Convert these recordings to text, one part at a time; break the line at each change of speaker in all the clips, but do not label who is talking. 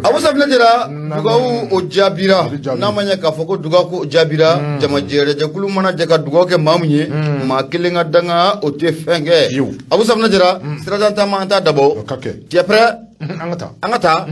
Abu Safinɛ Jara, dugawu o jaabira. N'a ma ɲɛ k'a fɔ ko dugawu ko jaabira, jamajɛrɛjɛkulu mana jɛ ka dugawu kɛ maa min ye, maa kelen ka danga o tɛ fɛn kɛ. Abu Safinɛ Jara, sirajan taama an t'a dabɔ. Tu es prêt?
An ka taa.
An ka taa.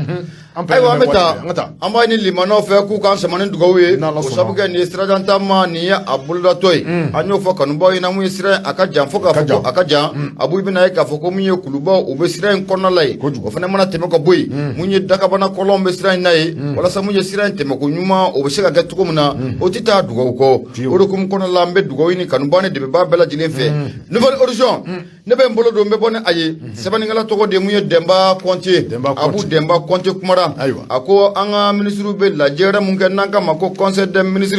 Ayiwa, an bɛ taa, an b'a ɲini limanaw fɛ k'u k'an sama ni dugawu ye, o sabu kɛ nin ye sirajan taama, nin ye a bolodatɔ ye. An y'o fɔ kanubaw ɲɛna, mun ye sira in, a ka jan fo k'a fɔ ko a ka jan. Abu, i bɛna ye k'a fɔ ko mun ye kulubaw, u bɛ sira in kɔnɔna la yen. O fana mana tɛmɛ ka bɔ yen, mun ye dakabana kɔlɔn bɛ sira in na yen, walasa mun ye sira in tɛmɛko ɲuman o bɛ se ka kɛ cogo min na, o tɛ taa dugawu kɔ. O de hukumu kɔnɔna la, an bɛ dugawu ɲini kanubaw ni dɛmɛbaa bɛɛ lajɛlen fɛ. Nouvel Horizon, ne bɛ n bolo don, n bɛ bɔ ni a ye. Sɛbɛnnikɛla tɔgɔ de mun ye Denba Kɔnte. Abu Denba Kɔnte kumara, a ko an ka minisiriw bɛ lajɛrɛ mun kɛ n'an k'a ma ko conseil des ministres,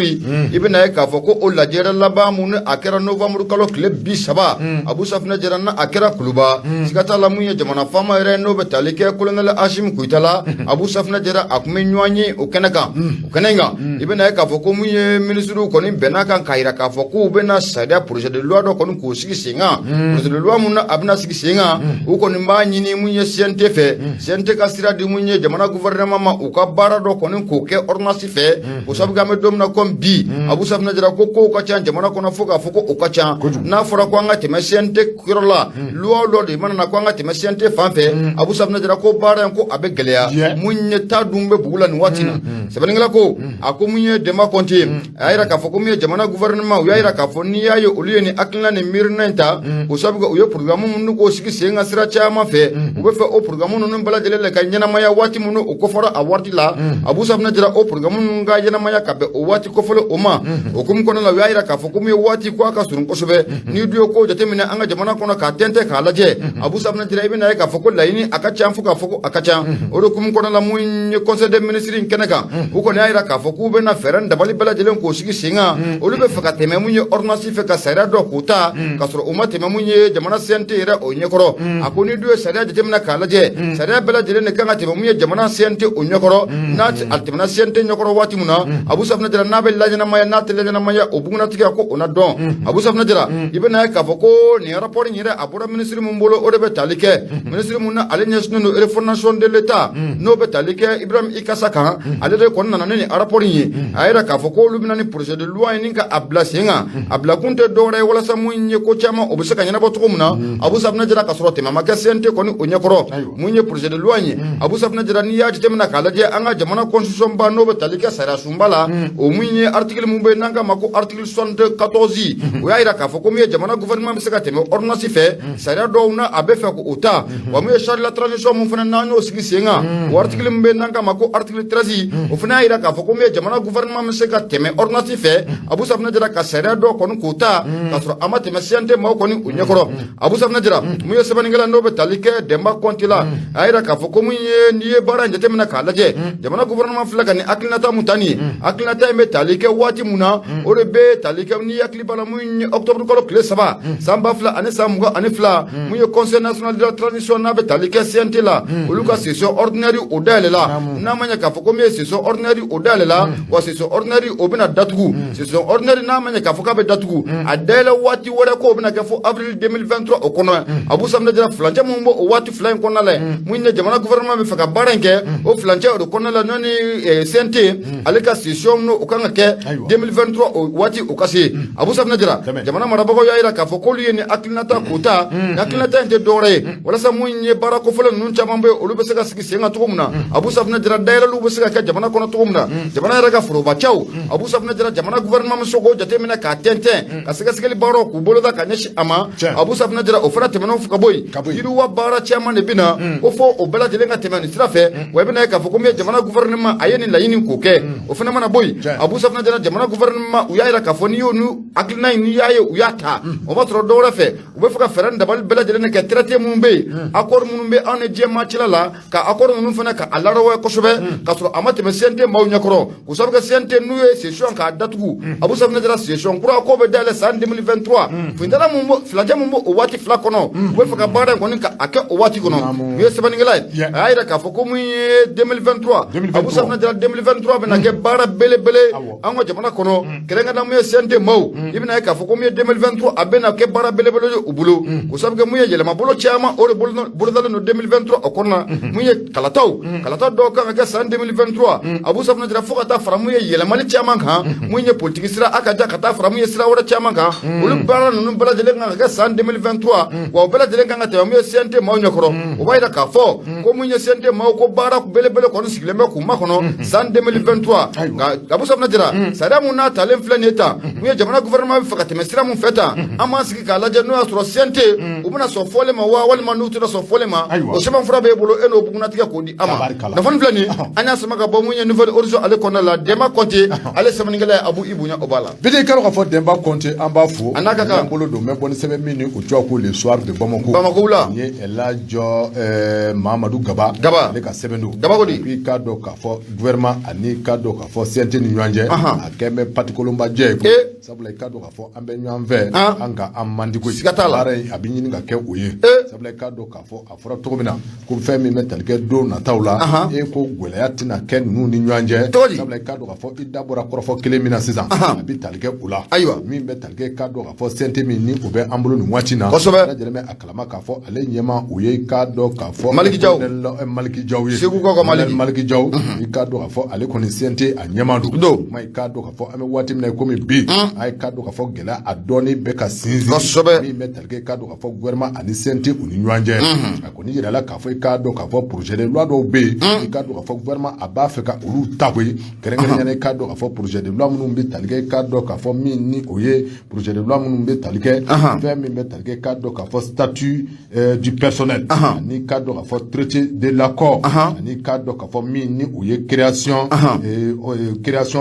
i bɛna ye k'a fɔ ko o lajɛrɛ laban mun ni a kɛra novembre kalo tile 30, Abu Safinɛ Jara, n'a a kɛra Kuluba, siga t'a la, mun ye jamana faama yɛrɛ n'o bɛ tali kɛ colonel Asimi Goyita la, Abu Safinɛ Jara, a tun bɛ ɲɔgɔn ye o kɛnɛ kan. O kɛnɛ in kan, i bɛna ye k'a fɔ ko mun ye minisiriw kɔni bɛnna kan k'a jira k'a fɔ k'u bɛna sariya projet de loi dɔ kɔni k'o sigi sen kan. Projet de loi mun na a bɛna sigi sen kan, u kɔni b'a ɲini mun ye CNT fɛ, CNT ka sira di mun ye jamana gouvernement ma, u ka baara dɔ kɔni k'o kɛ ordonnance fɛ. O sabu kɛ an bɛ don min na komi bi, Abu Safinɛ Jara, ko kow ka ca jamana kɔnɔ fo k'a fɔ ko o ka ca. N'a fɔra ko an ka tɛmɛ CNT yɔrɔ la, loi dɔ de mana na ko an ka tɛmɛ CNT fan fɛ, Abu Safinɛ Jara, ko baara in ko a bɛ gɛlɛya. Mun ye taa dun bɛ bugu la nin waati na. Sɛbɛnnikɛla ko, a ko mun ye Denba Kɔnte, a y'a jira k'a fɔ ko mun ye jamana gouvernement, u y'a jira k'a fɔ n'i y'a ye olu ye nin hakilina ni miirina in ta, o sabu kɛ u ye programme minnu k'o sigi sen kan sira caman fɛ, u bɛ fɛ o programme ninnu bɛɛ lajɛlen ka ɲɛnamaya waati minnu o kofɔra a waati la. Abu Safinɛ Jara, o programme ninnu ka ɲɛnamaya ka bɛn o waati kofɔlen o ma. O hukumu kɔnɔna la, u y'a jira k'a fɔ ko mun ye waati ko a ka surun kosɛbɛ. N'i dun ye ko jateminɛ an ka jamana kɔnɔ k'a tɛntɛn k'a lajɛ, Abu Safinɛ Jara, i bɛna ye k'a fɔ ko laɲini a ka ca fo k'a fɔ ko a ka ca. O de hukumu kɔnɔna la, mun ye conseil des ministres in kɛnɛ kan, u kɔni y'a jira k'a fɔ k'u bɛna fɛɛrɛ dabali bɛɛ lajɛlen k'o sigi sen kan. Olu bɛ fɛ ka tɛmɛ mun ye ordonnance fɛ ka sariya dɔ k'o ta ka sɔrɔ u ma tɛmɛ mun ye jamana CNT yɛrɛ o ɲɛkɔrɔ. A ko ni dun ye sariya jateminɛ k'a lajɛ, sariya bɛɛ lajɛlen de kan ka tɛmɛ mun ye jamana CNT o ɲɛkɔrɔ. N'a a tɛmɛna CNT ɲɛkɔrɔ waati min na, Abu Safinɛ Jara, n'a bɛ laɲɛnamaya, n'a tɛ laɲɛnamaya, o bugunnatigɛ ko o na dɔn. Abu Safinɛ Jara, i bɛna ye k'a fɔ ko nin rapport in yɛrɛ, a bɔra ministre min bolo, o de bɛ tali kɛ ministre mun na ale ɲɛsinnen don refondation de l'État, n'o bɛ tali kɛ Ibrahim Ikasa kan, ale de kɔni nana ni nin rapport in ye. A yira k'a fɔ ko olu bɛna ni projet de loi in ka a bila sen kan. A bila kun tɛ dɔwɛrɛ ye walasa mun ye ko caman o bɛ se ka ɲɛnabɔ cogo min na, Abu Safinɛ Jara, ka sɔrɔ tɛmɛ ma kɛ CNT kɔni o ɲɛkɔrɔ. Mun ye projet de loi in ye, Abu Safinɛ Jara, n'i y'a jateminɛ k'a lajɛ, an ka jamana constitution ba n'o bɛ tali kɛ sariya sunba la, o mun ye article mun bɛ yen n'an k'a ma ko article 74, o y'a yira k'a fɔ ko mun ye jamana gouvernement bɛ se ka tɛmɛ ordonnance fɛ sariya dɔw na a bɛ fɛ k'o ta. Wa mun ye charte de la transition mun fana n'an y'o sigi sen kan, o article min bɛ yen n'an k'a ma ko article 13, o fana y'a yira k'a fɔ ko mun ye jamana gouvernement bɛ se ka tɛmɛ ordonnance fɛ, Abu Safinɛ Jara, ka sariya dɔw kɔni k'o ta ka sɔrɔ a ma tɛmɛ CNT maaw kɔni o ɲɛkɔrɔ. Abu Safinɛ Jara, mun ye sɛbɛnnikɛla n'o bɛ tali kɛ Denba Kɔnte la, a y'a yira k'a fɔ ko mun ye n'i ye baara in jateminɛ k'a lajɛ, jamana gouvernement filɛ ka nin hakilinata mun ta nin ye, hakilinata in bɛ tali kɛ waati mun na, o de bɛ tali kɛ n'i hakili b'a la, mun ye octobre kalo tile 3 san 2022, mun ye conseil national de la transition n'a bɛ tali kɛ CNT la, olu ka session ordinaire o dayɛlɛla. N'a ma ɲɛ k'a fɔ ko min ye session ordinaire o dayɛlɛla, wa session ordinaire o bɛna datugu. Session ordinaire, n'a ma ɲɛ k'a fɔ k'a bɛ datugu, a dayɛlɛ waati wɛrɛ k'o bɛna kɛ fo avril 2023 o kɔnɔ. Abu Safinɛ Jara, furancɛ mun b'o o waati fila in kɔnɔna la, mun ye jamana gouvernement bɛ fɛ ka baara in kɛ o furancɛ o de kɔnɔna la, n'o ni CNT ale ka session n'o o kan ka kɛ 2023 o waati o ka se. Abu Safinɛ Jara, jamana marabagaw y'a jira k'a fɔ k'olu ye nin hakilinata k'o ta. Nin hakilinata in tɛ dɔwɛrɛ ye walasa mun ye baara kofɔlen ninnu caman bɛ yen, olu bɛ se ka sigi sen kan cogo min na, Abu Safinɛ Jara, dayɛlɛliw bɛ se ka kɛ jamana kɔnɔ cogo min na, jamana yɛrɛ ka forobacɛw, Abu Safinɛ Jara, jamana gouvernement bɛ se k'o jateminɛ k'a tɛntɛn ka sɛgɛsɛgɛli baaraw k'u boloda ka ɲɛsin a ma. Abu Safinɛ Jara, o fana tɛmɛnen ka bɔ yen, yiriwa baara caman de bɛ na ko fo o bɛɛ lajɛlen ka tɛmɛ nin sira fɛ. Wa i bɛna ye k'a fɔ ko min ye jamana gouvernement a ye nin laɲini k'o kɛ, o fana mana bɔ yen, Abu Safinɛ Jara, jamana gouvernement u y'a jira k'a fɔ n'i y'o hakilina in n'i y'a ye u y'a ta, o b'a sɔrɔ dɔwɛrɛ fɛ, u bɛ fɛ ka fɛɛrɛ ni dabali bɛɛ lajɛlen kɛ traité minnu bɛ yen, accord minnu bɛ anw ni diɲɛ cɛla la, ka accord ninnu fana ka a larawɛ kosɛbɛ ka sɔrɔ a ma tɛmɛ CNT maaw ɲɛkɔrɔ. O sababu kɛ CNT n'u ye session k'a datugu, Abu Safinɛ Jara, session kura k'o bɛ dayɛlɛ san 2023. Funtana mun b'o furancɛ mun b'o o waati fila kɔnɔ, u bɛ fɛ ka baara in kɔni ka a kɛ o waati kɔnɔ. U ye sɛbɛnnikɛla ye, a y'a jira k'a fɔ ko mun ye ye 2023, Abu Safunɛ Jara, 2023 bɛna kɛ baara belebele an ka jamana kɔnɔ, kɛrɛnkɛrɛnnenya mun ye CNT maaw. I bɛna ye k'a fɔ ko mun ye 2023, a bɛna kɛ baara belebele ye u bolo, o sabu kɛ mun ye yɛlɛmabolo caman, o de bolodalen don 2023 o kɔnɔna. Mun ye kalataw, kalata dɔw kan ka kɛ san 2023, Abu Safunɛ Jara, fo ka taa fara mun ye yɛlɛmali caman kan, mun ye politiki sira a ka ja, ka taa fara mun ye sira wɛrɛ caman kan. Olu baara ninnu bɛɛ lajɛlen kan ka kɛ san 2023, wa o bɛɛ lajɛlen kan ka tɛmɛ mun ye CNT maaw ɲɛkɔrɔ. O b'a yira k'a fɔ ko mun ye CNT maaw ko baara belebele kɔni sigilen bɛ k'u makɔnɔ san 2023. Nka Abu Safunɛ Jara, sariya mun n'a talen filɛ nin ye tan, mun ye jamana gouvernement bɛ fɛ ka tɛmɛ sira mun fɛ tan, an b'an sigi k'a lajɛ n'o y'a sɔrɔ CNT u bɛna sɔn fɔlen ma wa, walima n'u tɛna sɔn fɔlen ma. O sɛbɛnfura b'e bolo, e n'o bugunnatigɛ k'o di an ma. Kunnafoni filɛ nin, an y'a sama ka bɔ mun ye Nouvel Horizon ale kɔnɔna la. Denba Kɔnte ale sɛbɛnnikɛla ye, Abu, i bonya o b'a la.
Bidi karo k'a fɔ Denba Kɔnte, an b'a fo.
A n'a ka kan.
N bolo don n bɛ bɔ ni sɛbɛn min ni o tɔgɔ ko Le Soir de Bamako.
Bamako la.
Nin ye Elhadj Mahamadu Gaba.
Gaba.
Ale ka sɛbɛn don.
Gaba ko di?
I k'a dɔn k'a fɔ gouvernement ani k'a dɔn k'a fɔ CNT ni ɲɔgɔn cɛ, a kɛn bɛ patikolonba jɛ ye koyi. Sabula i k'a dɔn k'a fɔ an bɛ ɲɔgɔn fɛ, an ka an man di koyi.
Siga t'a la.
Baara in a bɛ ɲini ka kɛ o ye. Sabula i k'a dɔn k'a fɔ a fɔra cogo min na ko fɛn min bɛ tali kɛ don nataw la, e ko gɛlɛya tɛna kɛ ninnu ni ɲɔgɔn cɛ.
Cogo di?
Sabula i k'a dɔn k'a fɔ i da bɔra kɔrɔfɔ kelen min na sisan, a bɛ tali kɛ o la. Min bɛ tali kɛ, i k'a dɔn k'a fɔ CNT min ni o bɛ an bolo nin waati in na, bɛɛ lajɛlen bɛ a kalama k'a fɔ ale ɲɛmaa o ye, i k'a dɔn k'a fɔ
Maliki Jaw.
Maliki Jaw ye.
Segu kaw ka Maliki.
Maliki Jaw, i k'a dɔn k'a fɔ ale kɔni CNT a ɲɛmaa don.
Don.
Kuma i k'a dɔn k'a fɔ an bɛ waati min na i komi bi, a ye k'a dɔn k'a fɔ gɛlɛya a dɔɔnin bɛ ka sinsin. Min bɛ tali kɛ, i k'a dɔn k'a fɔ gouvernement ani CNT u ni ɲɔgɔn cɛ, a kɔni yirala k'a fɔ i k'a dɔn k'a fɔ projet de loi dɔw bɛ yen, i k'a dɔn k'a fɔ gouvernement a b'a fɛ ka olu ta koyi. Kɛrɛnkɛrɛnnenya la, i k'a dɔn k'a fɔ projet de loi minnu bɛ tali kɛ, i k'a dɔn k'a fɔ min ni o ye projet de loi minnu bɛ tali kɛ fɛn min bɛ tali kɛ, i k'a dɔn k'a fɔ statut du personnel, ani k'a dɔn k'a fɔ traité de l'accord, ani k'a dɔn k'a fɔ min ni o ye création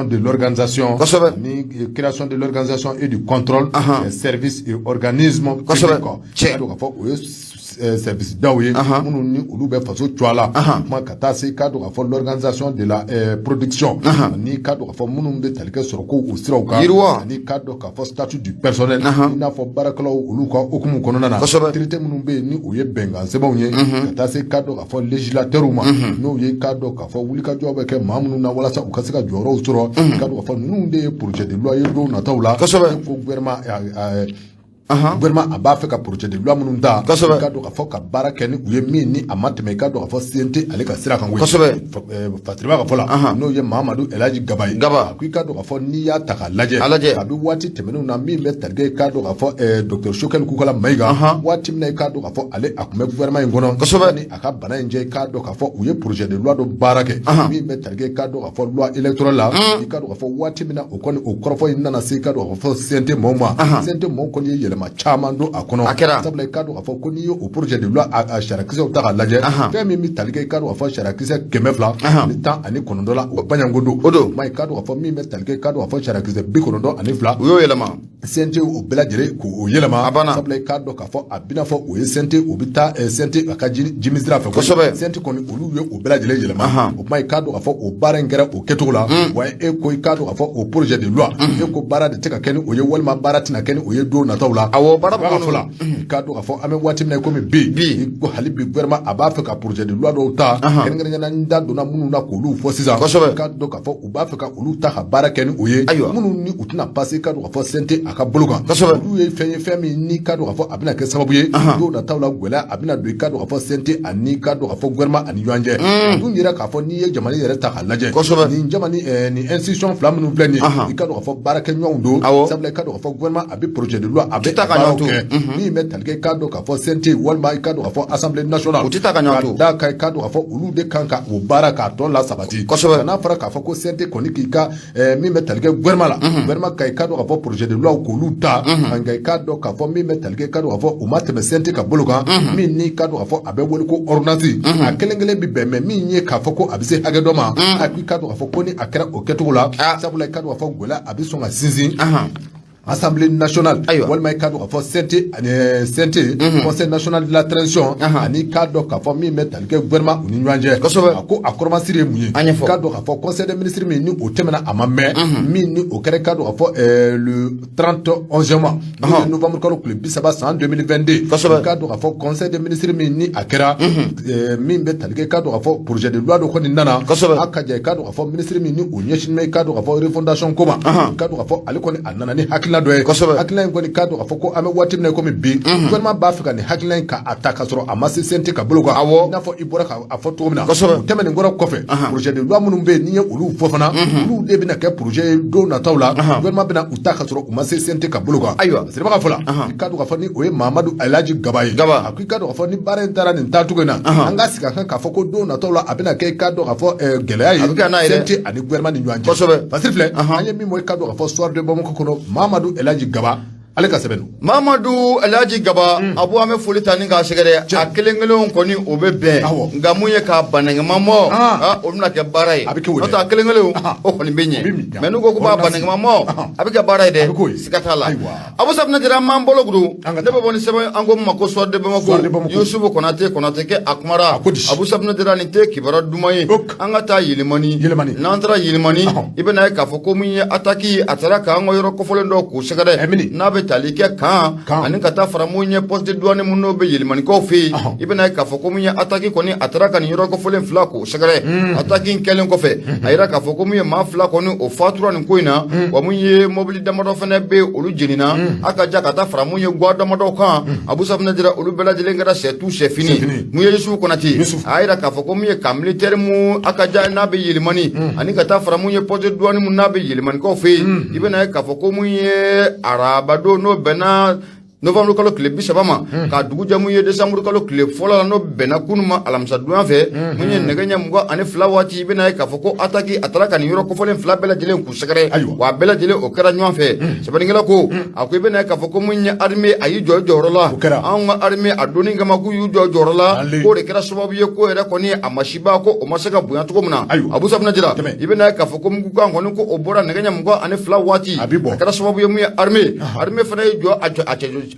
de l'organisation, ani création de l'organisation et du contrôle des services et organismes publics. I k'a dɔn k'a fɔ o ye service daw ye minnu ni olu bɛ faso cogoya la, kuma ka taa se i k'a dɔn k'a fɔ l'organisation de la production, ani k'a dɔn k'a fɔ minnu bɛ tali kɛ sɔrɔ ko o siraw kan,
Yiriwa.
ani k'a dɔn k'a fɔ statut du personnel, i n'a fɔ baarakɛlaw olu ka hukumu kɔnɔna na, traité minnu bɛ yen ni o ye bɛnkan sɛbɛnw ye, ka taa se k'a dɔn k'a fɔ législateur ma, n'o ye k'a dɔn k'a fɔ wulikajɔ bɛ kɛ maa minnu na walasa u ka se ka jɔyɔrɔw sɔrɔ. K'a dɔn k'a fɔ ninnu de ye projet de loi ye don nataw la. Ko gouvernement a b'a fɛ ka projet de loi minnu ta, i k'a dɔn k'a fɔ ka baara kɛ ni u ye min ni a ma tɛmɛ, i k'a dɔn k'a fɔ CNT ale ka sira kan koyi. Fasiriba ka fɔ la, n'o ye Mahamadu Elhaji Gaba ye.
Gaba.
A ko i k'a dɔn k'a fɔ n'i y'a ta k'a lajɛ,
A lajɛ.
a bɛ waati tɛmɛnenw na, min bɛ tali kɛ, i k'a dɔn k'a fɔ docteur Choguel Kokalla Maïga, waati min na i k'a dɔn k'a fɔ ale a tun bɛ gouvernement in kɔnɔ, ni a ka bana in cɛ, i k'a dɔn k'a fɔ u ye projet de loi dɔ baara kɛ min bɛ tali kɛ, i k'a dɔn k'a fɔ loi électorale la. I k'a dɔn k'a fɔ waati min na o kɔni o kɔrɔfɔ in nana se, i k'a dɔn k'a fɔ CNT maaw ma, CNT maaw kɔni ye yɛlɛma caman don a kɔnɔ.
A kɛra.
Sabula i k'a dɔn k'a fɔ ko n'i ye o projet de loi a sariyakisɛw ta k'a lajɛ, fɛn min bɛ tali kɛ, i k'a dɔn k'a fɔ sariyakisɛ 219 la, o baɲanko don.
O don.
Ma i k'a dɔn k'a fɔ min bɛ tali kɛ, i k'a dɔn k'a fɔ sariyakisɛ 92,
U y'o yɛlɛma.
CNT o bɛɛ lajɛlen k'o yɛlɛma.
A banna.
Sabula i k'a dɔn k'a fɔ a bɛna fɔ o ye CNT o bɛ taa CNT a ka jimi sira fɛ. CNT kɔni olu ye o bɛɛ lajɛlen yɛlɛma. O kuma i k'a dɔn k'a fɔ o baara in kɛra o kɛcogo la wa. E ko i k'a dɔn k'a fɔ o projet de loi, e ko baara de tɛ ka kɛ ni o ye walima baara tɛna kɛ ni o ye don nataw la?
Awɔ, baara bɛ
B'a
kɛ
fɔ la, i k'a dɔn k'a fɔ an bɛ waati min na i komi bi,
Bi.
i ko hali bi gouvernement a b'a fɛ ka projet de loi dɔw ta, kɛrɛnkɛrɛnnenya la n da donna minnu na k'olu fɔ sisan. I k'a dɔn k'a fɔ u b'a fɛ ka olu ta ka baara kɛ ni o ye, minnu ni u tɛna passer, i k'a dɔn k'a fɔ CNT a ka bolo kan. Olu ye fɛn ye, fɛn min ni k'a dɔn k'a fɔ a bɛna kɛ sababu ye don nataw la, gɛlɛya a bɛna don, i k'a dɔn k'a fɔ CNT ani k'a dɔn k'a fɔ gouvernement ani ɲɔgɔn cɛ. A dun yɛrɛ k'a fɔ n'i ye jamana yɛrɛ ta k'a lajɛ, nin jamana nin institution fila minnu filɛ nin ye, i k'a dɔn k'a fɔ baarakɛɲɔgɔnw don. Sabula i k'a dɔn k'a fɔ gouvernement a bɛ projet de loi a bɛ
tɛ taa ka
baaraw
ɲɔgɔn to.
kɛ min bɛ tali kɛ, i k'a dɔn k'a fɔ CNT walima i k'a dɔn k'a fɔ Assemblée nationale.
U tɛ taa ka ɲɔgɔn to.
Ka da kan, i k'a dɔn k'a fɔ olu de kan ka o baara k'a tɔ la sabati. Nka n'a fɔra k'a fɔ ko CNT kɔni k'i ka min bɛ tali kɛ gouvernement la, gouvernement ka i k'a dɔn k'a fɔ projet de loi k'olu ta, nka i k'a dɔn k'a fɔ min bɛ tali kɛ, i k'a dɔn k'a fɔ o ma tɛmɛ CNT ka bolo kan, min ni k'a dɔn k'a fɔ a bɛ wele ko ordonnance, a kelen kelen bɛ bɛn, mais min ye k'a fɔ ko a bɛ se hakɛ dɔ ma, a ko i k'a dɔn k'a fɔ ko ni a kɛra o kɛcogo la, sabula i k'a dɔn k'a fɔ gɛlɛya a bɛ sɔn ka sinsin. Assemblée nationale,
Ayiwa.
walima i k'a dɔn k'a fɔ CNT ani CNT, Conseil national de la transition, ani i k'a dɔn k'a fɔ min bɛ tali kɛ gouvernement u ni ɲɔgɔn cɛ. A ko a kɔrɔmasiri ye mun ye?
An ɲɛfɔ.
I k'a dɔn k'a fɔ conseil des ministres min ni o tɛmɛna, a ma mɛn, min ni o kɛra, i k'a dɔn k'a fɔ le 30 11 mois, n'o ye novembre kalo tile 30 san 2022. I k'a dɔn k'a fɔ conseil des ministres min ni a kɛra, min bɛ tali kɛ, i k'a dɔn k'a fɔ projet de loi dɔ kɔni nana. A ka ja, i k'a dɔn k'a fɔ ministre min ni o ɲɛsinnen bɛ, i k'a dɔn k'a fɔ refondation ko ma, i k'a dɔn k'a fɔ ale kɔni a nana ni hakilina dɔ ye. Hakilina in kɔni, k'a dɔn k'a fɔ ko an bɛ waati min na i komi bi, gouvernement b'a fɛ ka nin hakilina in k'a ta k'a sɔrɔ a ma se CNT ka bolo kan. I n'a fɔ i bɔra k'a fɔ cogo min na. O tɛmɛnen kɔrɔ kɔfɛ, projet de loi minnu bɛ yen n'i ye olu fɔ fana, olu de bɛna kɛ projet ye don nataw la, gouvernement bɛna u ta k'a sɔrɔ u ma se CNT ka bolo kan. Siriba ka fɔ la, i k'a dɔn k'a fɔ ni o ye Mahamadu Elhaji Gaba ye.
Gaba.
A ko i k'a dɔn k'a fɔ ni baara in taara nin taacogo in na, an ka sigi a kan k'a fɔ ko don nataw la a bɛna kɛ, i k'a dɔn k'a fɔ gɛlɛya ye
A bɛ kɛ n'a ye dɛ.
CNT ani gouvernement ni ɲɔgɔn cɛ. Fasiri filɛ, an ye min bɔ, i k'a dɔn k'a fɔ Soir de Bamako kɔnɔ, Mahamadu Elhaji Gaba ale ka sɛbɛn don.
Mamadu Alhaji Gaba, Abu, an bɛ foli ta ni k'a sɛgɛrɛ. A kelen kelenw kɔni, o bɛ bɛn, nka mun ye k'a banɛgɛmamɔ, o bɛna kɛ baara ye.
A bɛ kɛ o dɛ.
N'o tɛ, a kelen kelenw o kɔni bɛ ɲɛ,
O bɛ ɲɛ.
mais n'u ko k'u b'a
Ordonnance.
banɛgɛmamɔ, a bɛ kɛ baara ye
A bɛ k'o
dɛ,
ye.
siga t'a la. Abu Safinɛ Jara, an b'an bolo gudu.
An ka
Ne bɛ bɔ ni sɛbɛn, an ko min ma ko Soir de Bamako.
Soir de Bamako.
Yusufu Konate, Konate kɛ a kumara.
A ko di?
Abu Safinɛ Jara, nin tɛ kibaruya duman ye. An ka taa Yelimani.
Yelimani.
N'an taara Yelimani, i bɛna ye k'a fɔ ko mun ye attaque ye, a taara k'an ka yɔrɔ kofɔlen dɔ k'u sɛgɛrɛ,
Ɛmini.
n'a bɛ tali kɛ kan
Kan.
ani ka taa fara mun ye poste de douane mun n'o bɛ Yelimanikaw fɛ yen. I bɛna ye k'a fɔ ko mun ye attaque kɔni, a taara ka nin yɔrɔ kofɔlen fila k'o sɛgɛrɛ. Attaque in kɛlen kɔfɛ, a yira k'a fɔ ko mun ye maa fila kɔni o fatura nin ko in na, wa mun ye mobili damadɔ fɛnɛ bɛ yen, olu jenina. A ka ja ka taa fara mun ye guwa damadɔ kan, Abu Safinɛ Jara, olu bɛɛ lajɛlen kɛra c'est tout, c'est fini.
C'est fini.
Mun ye Yusufu Konate,
Yusuf.
a yira k'a fɔ ko mun ye camp militaire mun a ka ja n'a bɛ Yelimani, ani ka taa fara mun ye poste de douane mun n'a bɛ Yelimanikaw fɛ yen, i bɛna ye k'a fɔ ko mun ye arabadon, n'o bɛnna novembre kalo tile 30 ma, ka dugu jɛ mun ye décembre kalo tile fɔlɔ la, n'o bɛnna kunun ma alamisadonya fɛ, mun ye nɛgɛ ɲɛ 22 waati, i bɛna ye k'a fɔ ko attaque a taara ka nin yɔrɔ kofɔlen fila bɛɛ lajɛlen k'u sɛgɛrɛ. Wa a bɛɛ lajɛlen o kɛra ɲɔgɔn fɛ. Sɛbɛnnikɛla ko, a ko i bɛna ye k'a fɔ ko mun ye armée, a y'i jɔ i jɔyɔrɔ la.
O kɛra.
Anw ka armée, a donni kama k'u y'u jɔ jɔyɔrɔ la,
Ale.
k'o de kɛra sababu ye ko yɛrɛ kɔni a masiba ko o ma se ka bonya cogo min na. Abu Safinɛ Jara,
Tɛmɛ.
i bɛna ye k'a fɔ ko mugukan kɔni ko o bɔra nɛgɛ ɲɛ 22 waati.
A bɛ bɔ.
A kɛra sababu ye mun ye armée fana y'i jɔ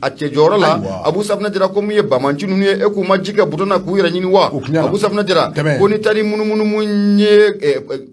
a cɛ jɔyɔrɔ la. Abu Safinɛ Jara, ko mun ye bamanci ninnu ye, e k'u ma ji kɛ bidon na k'u yɛrɛ ɲini wa?
O kun ɲɛna.
Abu Safinɛ Jara,
Tɛmɛ.
ko ni taari munumunu mun ye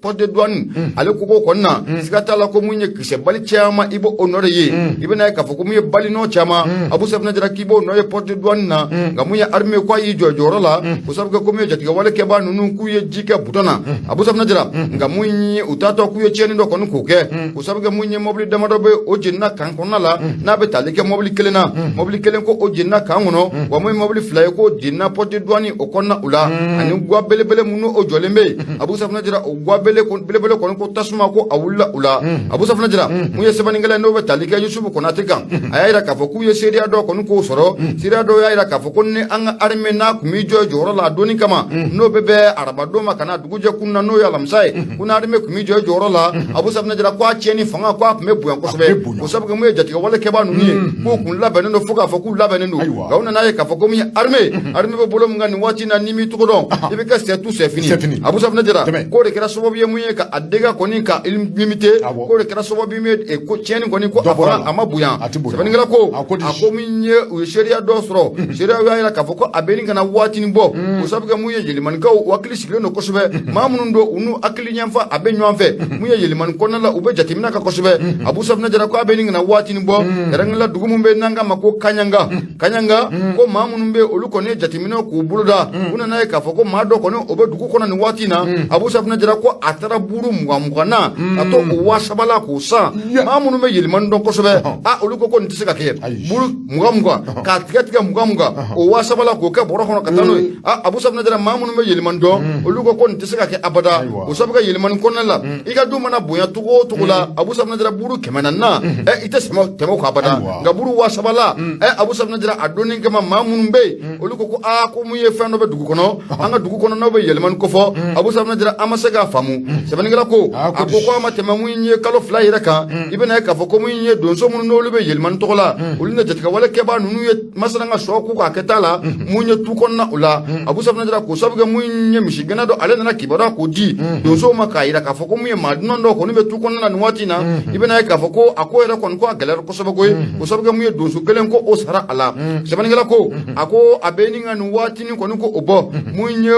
poste de douane ale kogo kɔni na, siga t'a la ko mun ye kisɛbali caman, i b'o nɔ de ye. I bɛna ye k'a fɔ ko mun ye bali nɔ caman, Abu Safinɛ Jara, k'i b'o nɔ ye poste de douane na. Nka mun ye armée ko a y'i jɔ jɔyɔrɔ la, o sababu kɛ ko mun ye jatigɛwale kɛbaa ninnu k'u ye ji kɛ bidon na, Abu Safinɛ Jara. Nka mun ye u taatɔ k'u ye tiɲɛni dɔ kɔni k'o kɛ, o sababu kɛ mun ye mobili damadɔ bɛ o jenina kan kɔnɔna la, n'a bɛ tali kɛ mobili kelen na, mobili kelen ko o jenina kan kɔnɔ, wa mun ye mobili fila ye k'o jenina poste de douane o kɔnɔna u la, ani guwa belebele minnu o jɔlen bɛ yen, Abu Safinɛ Jara, o guwa belebele kɔni ko tasuma ko a wulila u la. Abu Safinɛ Jara, mun ye sɛbɛnnikɛla ye n'o bɛ tali kɛ Yusufu Konate kan, a y'a yira k'a fɔ k'u ye seereya dɔ kɔni k'o sɔrɔ. Seereya dɔw y'a yira k'a fɔ ko ni an ka armée n'a kun b'i jɔ jɔyɔrɔ la a donni kama, n'o bɛ bɛn arabadon ma ka na dugu jɛ kun na, n'o ye alamisa ye, ko ni armée kun b'i jɔ jɔyɔrɔ la, Abu Safinɛ Jara, ko a tiɲɛni fanga ko a tun bɛ bonya kosɛbɛ. O sabu kɛ mun ye jatigɛwale kɛbaa ninnu ye k'u kun labɛnnen don, fo k'a fɔ k'u labɛnnen don. Nka u nana ye k'a fɔ ko mun ye armée bɛ bolo min kan nin waati in na, n'i m'i tɔgɔ dɔn, i bɛ kɛ c'est tout, c'est fini. Abu Safinɛ Jara, k'o de kɛra sababu ye mun ye ka a dégâts kɔni ka limité, k'o de kɛra sababu ye ko tiɲɛni kɔni ko a fana a ma bonya. Sɛbɛnnikɛla ko, a ko min ye u ye seereya dɔ sɔrɔ, seereya y'a yira k'a fɔ ko a bɛ nin kana waatinin bɔ. O sababu kɛ mun ye Yelimanikaw hakili sigilen don kosɛbɛ, maa minnu don u n'u hakili ɲɛfa a bɛ ɲɔgɔn fɛ, mun ye Yelimani kɔnɔna la, u bɛ jateminɛ kɛ kosɛbɛ. Abu Safinɛ Jara, ko a bɛ nin kana waatinin bɔ, kɛrɛnkɛrɛnnenya dugu min bɛ n'an k'a ma ko Kaɲanga, Kaɲanga, ko maa minnu bɛ olu kɔni ye jateminɛ k'u boloda, u nana ye k'a fɔ ko maa dɔ kɔni o bɛ dugu kɔnɔ nin waati in na. Abu Safinɛ Jara, ko a taara buru 20 20 na ka to o 3000 la k'o san. Maa minnu bɛ Yelimani dɔn kosɛbɛ, a olu ko ko nin tɛ se ka kɛ, buru 20 20 k'a tigɛ tigɛ 20 20 o 3000 la k'o kɛ bɔrɔ kɔnɔ ka taa n'o ye. A Abu Safinɛ Jara, maa minnu bɛ Yelimani dɔn, olu ko ko nin tɛ se ka kɛ abada. O sababu kɛ Yelimani kɔnɔna la, i ka du mana bonya cogo o cogo la, Abu Safinɛ Jara, buru 400 na ɛ, i tɛ tɛmɛ o kan abada. Nka buru 3000 la Abu Safinɛ Jara a donni kama maa minnu bɛ yen olu ko aa ko mun ye fɛn dɔ bɛ dugu kɔnɔ an ka dugu kɔnɔ n'aw bɛ yɛlɛmani kofɔ Abu Safinɛ Jara an ma se k'a faamu sɛbɛnnikɛla ko a ko a ma tɛmɛ mun ye kalo 2 yɛrɛ kan i bɛna ye k'a fɔ ko mun ye donso minnu n'olu bɛ yɛlɛmani tɔgɔ la olu ni jatigɛwale kɛbaa ninnu ye masala ka sɔ k'u k'a kɛ t'a la mun ye tu kɔnɔna o la Abu Safinɛ Jara k'o sabu kɛ mun ye misigɛnna dɔ ale nana kibaruya k'o di donsow ma k'a yira k'a fɔ ko mun ye maa dunan dɔ kɔni bɛ tu kɔnɔna na nin waati in na i bɛna ye k'a fɔ ko a ko yɛrɛ kɔni ko a gɛlɛyara kosɛbɛ koyi o sabu kɛ mun ye donso kelen ko o sara a la sɛbɛnnikɛla ko a ko a bɛ ni ka nin waatinin kɔni ko o bɔ mun ye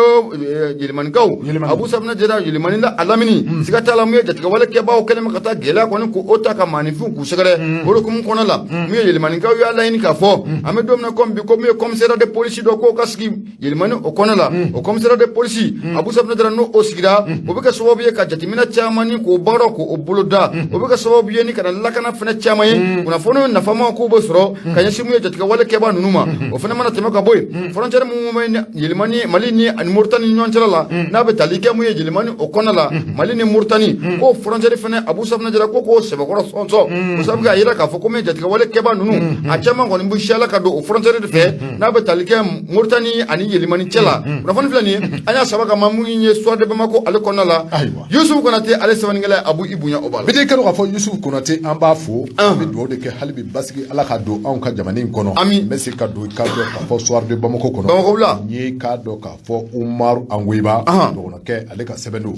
yelimanikaw Abu Safinɛ Jara Yelimani la a lamini siga t'a la mun ye jatigɛwale kɛbaaw kɛlen bɛ ka taa gɛlɛya kɔni ko o ta ka maaninfinw k'u sɛgɛrɛ o hukumu kɔnɔ la mun ye yelimanikaw y'a laɲini k'a fɔ an bɛ don min na komi bi ko mun ye commissariat de police dɔ k'o ka sigi Yelimani o kɔnɔ la o commissariat de police Abu Safinɛ Jara n'o o sigira o bɛ kɛ sababu ye ka jateminɛ caman ni k'o baara k'o boloda o bɛ kɛ sababu ye ni ka na lakana fɛnɛ caman ye kunnafoni nafama k'u bɛ sɔrɔ ka ɲɛsin mun ye jatigɛwale kɛbaa ninnu ma o fɛnɛ mana tɛmɛ ka bɔ yen frontière mun bɛ Yelimani Mali ni ani Moritani ni ɲɔgɔn cɛla la n'a bɛ tali kɛ mun ye Yelimani o kɔnɔ la Mali ni Moritani k'o frontière fɛnɛ Abu Safinɛ Jara ko k'o sɛbɛkɔrɔ sɔnsɔn o sababu kɛ a yira k'a fɔ ko mun ye jatigɛwale kɛbaa ninnu a caman kɔni bɛ siyala ka don o frontière de fɛ n'a bɛ tali kɛ Moritani ani Yelimani cɛ la kunnafoni filɛ nin ye an y'a saba ka ma mun ye Soir de Bamako ale kɔnɔna la Yusufu Konate ale sɛbɛnnikɛla Abu i bonya o b'a la
bi kɛra k'a fɔ Yusufu Konate an b'a fo an bɛ dugawu de kɛ hali bi basigi Ala ka don anw ka jamana in kɔnɔ
ami
n bɛ segin ka don i k'a dɔn k'a fɔ Soir de Bamako kɔnɔ
Bamako wula
n ye k'a dɔn k'a fɔ Umaru Angoyiba dɔgɔnɔkɛ ale ka sɛbɛn don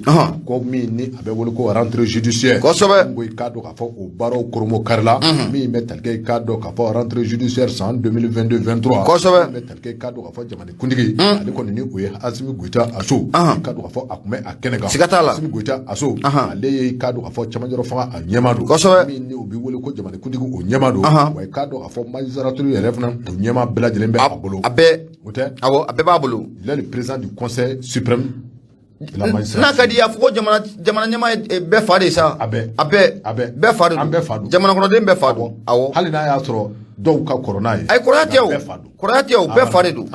ko min ni a bɛ wele ko rentrée judiciaire
kosɛbɛ
ko i k'a dɔn k'a fɔ o baaraw koromokarila min bɛ tali kɛ i k'a dɔn k'a fɔ rentrée judiciaire san 2022 23
kosɛbɛ
min bɛ tali kɛ i k'a dɔn k'a fɔ jamanakuntigi ale kɔni ni o ye Asimi Goyita Aso i k'a dɔn k'a fɔ a tun bɛ a kɛnɛ kan
siga t'a la
Asimi Goyita Aso ale ye i k'a dɔn k'a fɔ cɛmancɛrɔ fanga a ɲɛmaa don
kosɛbɛ
min ni o bɛ wele ko jamanakuntigi o ɲɛmaa don wa i k'a dɔn k'a fɔ magistrature yɛrɛ fana o ɲɛmaa bɛɛ lajɛlen bɛ a bolo
a bɛɛ
o tɛ
awɔ a bɛɛ b'a bolo
il est le président du conseil suprême de la
n'a
magistrature
ka di a fɔ ko jamana ɲɛmaa ye bɛɛ fa de ye sa
A bɛɛ.
a bɛɛ
A bɛɛ.
bɛɛ fa de don
An bɛɛ fa don.
jamana kɔnɔden bɛɛ fa don awɔ
hali n'a y'a sɔrɔ dɔw ka kɔrɔ n'a ye
ayi kɔrɔya tɛ o
bɛɛ fa don
kɔrɔya tɛ o bɛɛ fa de don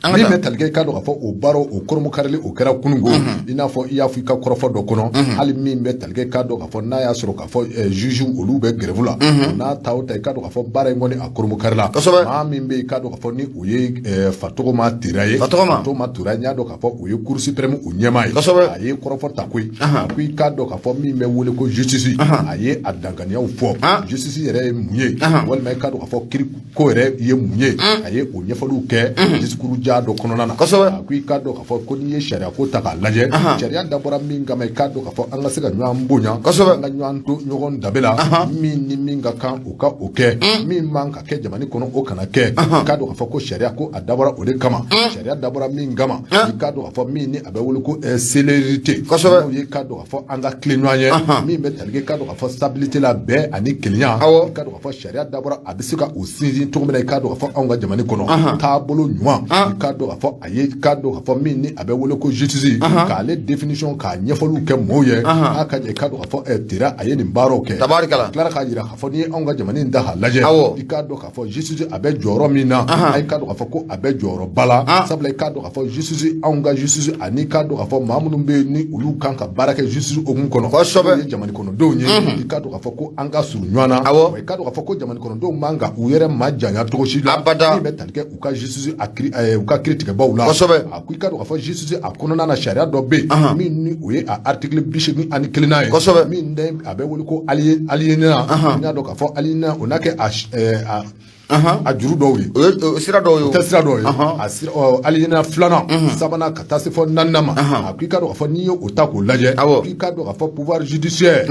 an ka
min
taa
bɛ tali kɛ i k'a dɔn k'a fɔ o baaraw o koromokarili o kɛra kununko i n'a fɔ i y'a fɔ i ka kɔrɔfɔ dɔ kɔnɔ hali min bɛ tali kɛ i k'a dɔn k'a fɔ n'a y'a sɔrɔ k'a fɔ juge olu bɛ grève la o n'a ta o ta i k'a dɔn k'a fɔ baara in kɔni a koromokarila
Kosɛbɛ.
maa min bɛ yen i k'a dɔn k'a fɔ ni o ye Fatɔgɔma Tera ye
Fatɔgɔma.
Fatɔgɔma Tera n y'a dɔn k'a fɔ o ye cour suprême o ɲɛmaa ye
Kosɛbɛ.
a ye kɔrɔfɔ ta koyi a ko i k'a dɔn k'a fɔ min bɛ wele ko justice a ye a danganiyaw fɔ justice yɛrɛ ye mun ye walima i k'a dɔn k'a fɔ kiri ko yɛrɛ ye mun ye a ye o ɲɛfɔliw kɛ discours ja dɔ kɔnɔna na
Kosɛbɛ.
a ko i k'a dɔn k'a fɔ ko n'i ye sariya ko ta k'a lajɛ sariya dabɔra min kama i k'a dɔn k'a fɔ an ka se ka ɲɔgɔn bonya
Kosɛbɛ.
an ka ɲɔgɔn to ɲɔgɔn danbe la min ni min ka kan o ka o kɛ min man ka kɛ jamana kɔnɔ o kana kɛ i k'a dɔn k'a fɔ ko sariya ko a dabɔra o de kama sariya dabɔra min kama i k'a dɔn k'a fɔ min ni a bɛ wele ko célérité
Kosɛbɛ.
n'o ye i k'a dɔn k'a fɔ an ka tilen ɲɔgɔn ye min bɛ tali kɛ i k'a dɔn k'a fɔ stabilité la bɛn ani kelenya
Awɔ.
i k'a dɔn k'a fɔ sariya dabɔra a bɛ se ka o sinsin cogo min na i k'a dɔn k'a fɔ anw ka jamana kɔnɔ taabolo ɲuman i k'a dɔn k'a fɔ a ye i k'a dɔn k'a fɔ min ni a bɛ wele ko justice k'ale définition k'a ɲɛfɔliw kɛ mɔɔw ye a ka i k'a dɔn k'a fɔ Tera a ye nin baaraw kɛ
Tabarikala.
a tilara k'a jira k'a fɔ n'i ye anw ka jamana in ta k'a lajɛ
Awɔ.
i k'a dɔn k'a fɔ justice a bɛ jɔyɔrɔ min na a k'a dɔn k'a fɔ ko a bɛ jɔyɔrɔba la sabula i k'a dɔn k'a fɔ justice anw ka justice ani i k'a dɔn k'a fɔ maa minnu bɛ yen ni olu kan ka baara kɛ justice hukumu kɔnɔ
Kosɛbɛ.
n'o ye jamana kɔnɔdenw ye i k'a dɔn k'a fɔ ko an ka surun ɲɔgɔn na
Awɔ.
wa i k'a dɔn k'a fɔ ko jamana kɔnɔdenw man ka u yɛrɛ majanya cogo si la
Abada.
min bɛ tali kɛ u ka justice a kiri u ka kiiritigɛbaw la
Kosɛbɛ.
a ko i k'a dɔn k'a fɔ justice a kɔnɔna na sariya dɔ bɛ yen min ni o ye a article 81nan ye
Kosɛbɛ.
min tɛ a bɛ wele ko alinéa n y'a dɔn k'a fɔ alinéa o n'a kɛ a juru dɔw ye
o ye o sira dɔw ye o
tɛ sira dɔw ye a sira alinéa filanan sabanan ka taa se fɔ naaninan ma a ko i k'a dɔn k'a fɔ n'i ye o ta k'o lajɛ
Awɔ.
i k'a dɔn k'a fɔ pouvoir judiciaire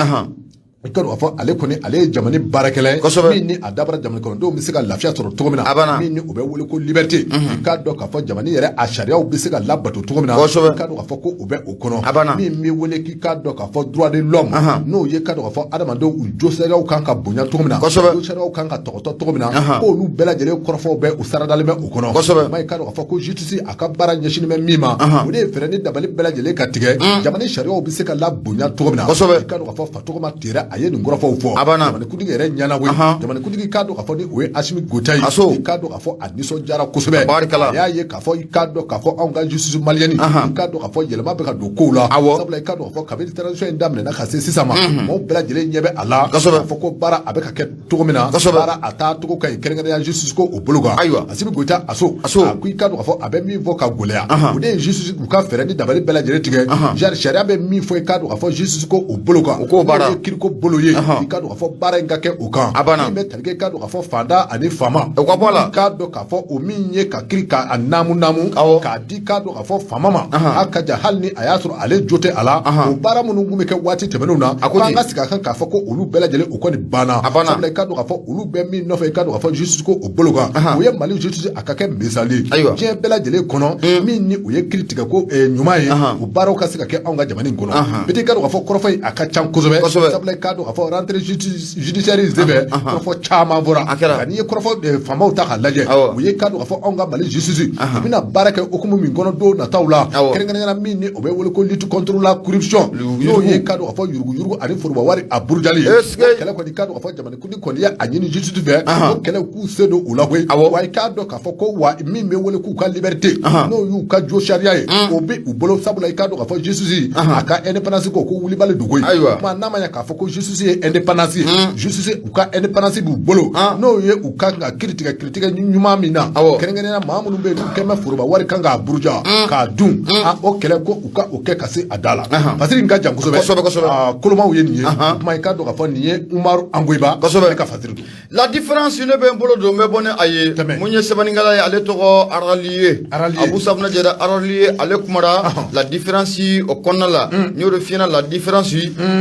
i k'a dɔn k'a fɔ ale kɔni ale ye jamana baarakɛla ye
Kosɛbɛ.
min ni a dabɔra jamana kɔnɔdenw bɛ se ka lafiya sɔrɔ cogo min na
A banna.
min ni o bɛ wele ko liberté i k'a dɔn k'a fɔ jamana yɛrɛ a sariyaw bɛ se ka labato cogo min na
Kosɛbɛ.
i k'a dɔn k'a fɔ ko o bɛ o kɔnɔ
A banna.
min bɛ wele k'i k'a dɔn k'a fɔ droit de l'homme n'o ye k'a dɔn k'a fɔ adamadenw u josariyaw kan ka bonya cogo min na
Kosɛbɛ.
josariyaw kan ka tɔgɔtɔ cogo min na k'olu bɛɛ lajɛlen kɔrɔfɔw bɛ u saradalen bɛ o kɔnɔ
Kosɛbɛ.
Ma i k'a dɔn k'a fɔ ko justice a ka baara ɲɛsinnen bɛ min ma o de ye fɛɛrɛ ni dabali bɛɛ lajɛlen ka tigɛ jamana sariyaw bɛ se ka labonya cogo min na
Kosɛbɛ.
i k'a dɔn k'a fɔ Fatɔgɔma Tera a a ye nin kɔrɔfɔw fɔ.
A banna.
Jamanakuntigi yɛrɛ ɲɛna koyi. Jamanakuntigi k'a dɔn k'a fɔ ni o ye Asimi Goyita ye.
Aso.
I k'a dɔn k'a fɔ a nisɔndiyara kosɛbɛ.
Tabarikala.
A y'a ye k'a fɔ i k'a dɔn k'a fɔ anw ka justice malienne, i k'a dɔn k'a fɔ yɛlɛma bɛ ka don kow la. Sabula i k'a dɔn k'a fɔ kabini transition in daminɛna ka se sisan ma, maaw bɛɛ lajɛlen ɲɛ bɛ a la. K'a fɔ ko baara a bɛ ka kɛ cogo min na, baara a taa cogo ka ɲi, kɛrɛnkɛrɛnya justice ko o bolo kan. Asimi Goyita Aso,
Aso.
A ko i k'a dɔn k'a fɔ a bɛ min fɔ ka gɛlɛya, o de ye justice u ka fɛɛrɛ ni dabali bɛɛ lajɛlen tigɛ. Genre sariya bɛ min fɔ i k'a dɔn k'a fɔ justice ko o bolo kan.
U k'o baara.
N'o ye kiriko bolo ye, i k'a dɔn k'a fɔ baara in ka kɛ o kan.
A banna.
Min bɛ tali kɛ i k'a dɔn k'a fɔ faantan ani faama.
O ka bɔ a la.
I k'a dɔn k'a fɔ o min ye ka kiri k'a naamu naamu. K'a di k'a dɔn k'a fɔ faama ma. A ka jan hali ni a y'a sɔrɔ ale jo tɛ a la. O baara minnu tun bɛ kɛ waati tɛmɛnenw na.
A ko
k'an
ten.
ka sigi a kan k'a fɔ ko olu bɛɛ lajɛlen o kɔni banna.
A banna.
Sabula i k'a dɔn k'a fɔ olu bɛ min nɔfɛ i k'a dɔn k'a fɔ justice ko o bolo kan. O ye Mali justice a ka kɛ misali ye. Diɲɛ bɛɛ lajɛlen kɔnɔ min ni o ye kiri tigɛ ko ɲuman ye. O baaraw ka se ka kɛ anw ka jamana in kɔnɔ. Biti i k'a dɔn k'a fɔ kɔrɔfɔ in a ka ca kosɛbɛ. Sabula i k'a dɔn k'a fɔ rentrée judiciaire in senfɛ, kɔrɔfɔ caman fɔra.
A kɛra.
Nka n'i ye kɔrɔfɔ faamaw ta k'a lajɛ, u ye k'a dɔn k'a fɔ anw ka Mali justice u bɛna baara kɛ hukumu min kɔnɔ don nataw la, kɛrɛnkɛrɛnnenya la min ni o bɛ wele ko lutte contre la corruption, n'o ye k'a dɔn k'a fɔ yuruguyurugu ani foroba wari a burujali ye.
Est-ce que
O kɛlɛ kɔni, k'a dɔn k'a fɔ jamanakuntigi kɔni ye a ɲini justice fɛ, o kɛlɛ k'u se don u la koyi. Wa i k'a dɔn k'a fɔ ko wa min bɛ wele k'u ka liberté, n'o y'u ka jo sariya ye, o bɛ u bolo. Sabula i k'a dɔn k'a fɔ justice a ka indépendance ko wulibali don koyi. Kuma n'a ma ɲɛ k'a fɔ ko justice ye indépendance ye, justice u ka indépendance b'u bolo, n'o ye u kan ka kiiri tigɛ kiiri tigɛ ɲuman min na, kɛrɛnkɛrɛnnenya maa minnu bɛ yen n'u kɛn bɛ foroba wari kan k'a buruja k'a dun, o kɛlɛ ko u ka o kɛ ka se a da la. Fasiri in ka jan kosɛbɛ.
Kosɛbɛ, kosɛbɛ.
Kolomaw ye nin ye. Kuma i k'a dɔn k'a fɔ nin ye Umaru Angoyiba ne ka fasiri don.
La différence ne bɛ n bolo don n bɛ bɔ ni a ye.
Tɛmɛ.
Mun ye sɛbɛnnikɛla ye, ale tɔgɔ Araliye.
Araliye.
Abu Safunɛ Jara Araliye, ale kumara la différence o kɔnɔna la. N y'o de f'i ɲɛna, la différence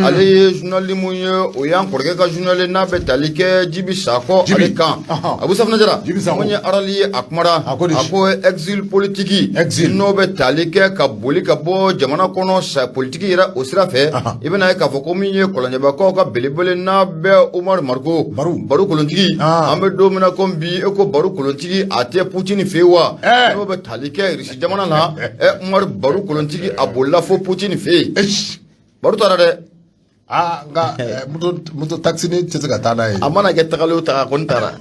ale ye journal mun ye, o y'an kɔrɔkɛ ka journal ye n'a bɛ tali kɛ Jibi Sakɔ
Jibi.
ale kan. Abu Safunɛ Jara,
Jibi Sakɔ.
mun ye Araliye, a kumara,
A ko di?
a ko exil politique,
Exil.
n'o bɛ tali kɛ ka boli ka bɔ jamana kɔnɔ sa politique yɛrɛ o sira fɛ, i bɛna ye k'a fɔ ko min ye kɔlɔnjɛbakaw ka belebele n'a bɛ Umaru Mariko
Baru.
Baru Kolontigi, an bɛ don min na komi bi, e ko Baru Kolontigi a tɛ Putini fɛ yen wa? N'o bɛ tali kɛ Irisi jamana na, Umaru Baru Kolontigi a bolila fo Putini fɛ yen. Baru taara dɛ.
Nka moto taxi ni tɛ se ka taa n'a ye.
A mana kɛ tagalen o taga, a kɔni taara.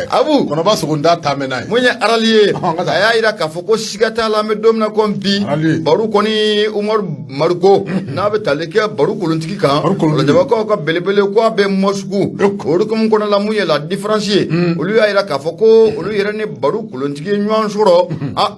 Abu
Kɔnɔba sogonda taa mɛn n'a ye.
Mun ye Arali ye,
Ɔhɔn, ka taa.
a y'a yira k'a fɔ ko siga t'a la, an bɛ don min na komi bi,
Arali.
Baru kɔni Umaru Mariko n'a bɛ tali kɛ Baru Kolontigi kan,
Baru Kolontigi.
Kɔlɔnjɛbakaw ka belebele ko a bɛ Mɔsuku. O hukumu kɔnɔna la, mun ye la différence ye, olu y'a yira k'a fɔ ko olu yɛrɛ ni Baru Kolontigi ye ɲɔgɔn sɔrɔ.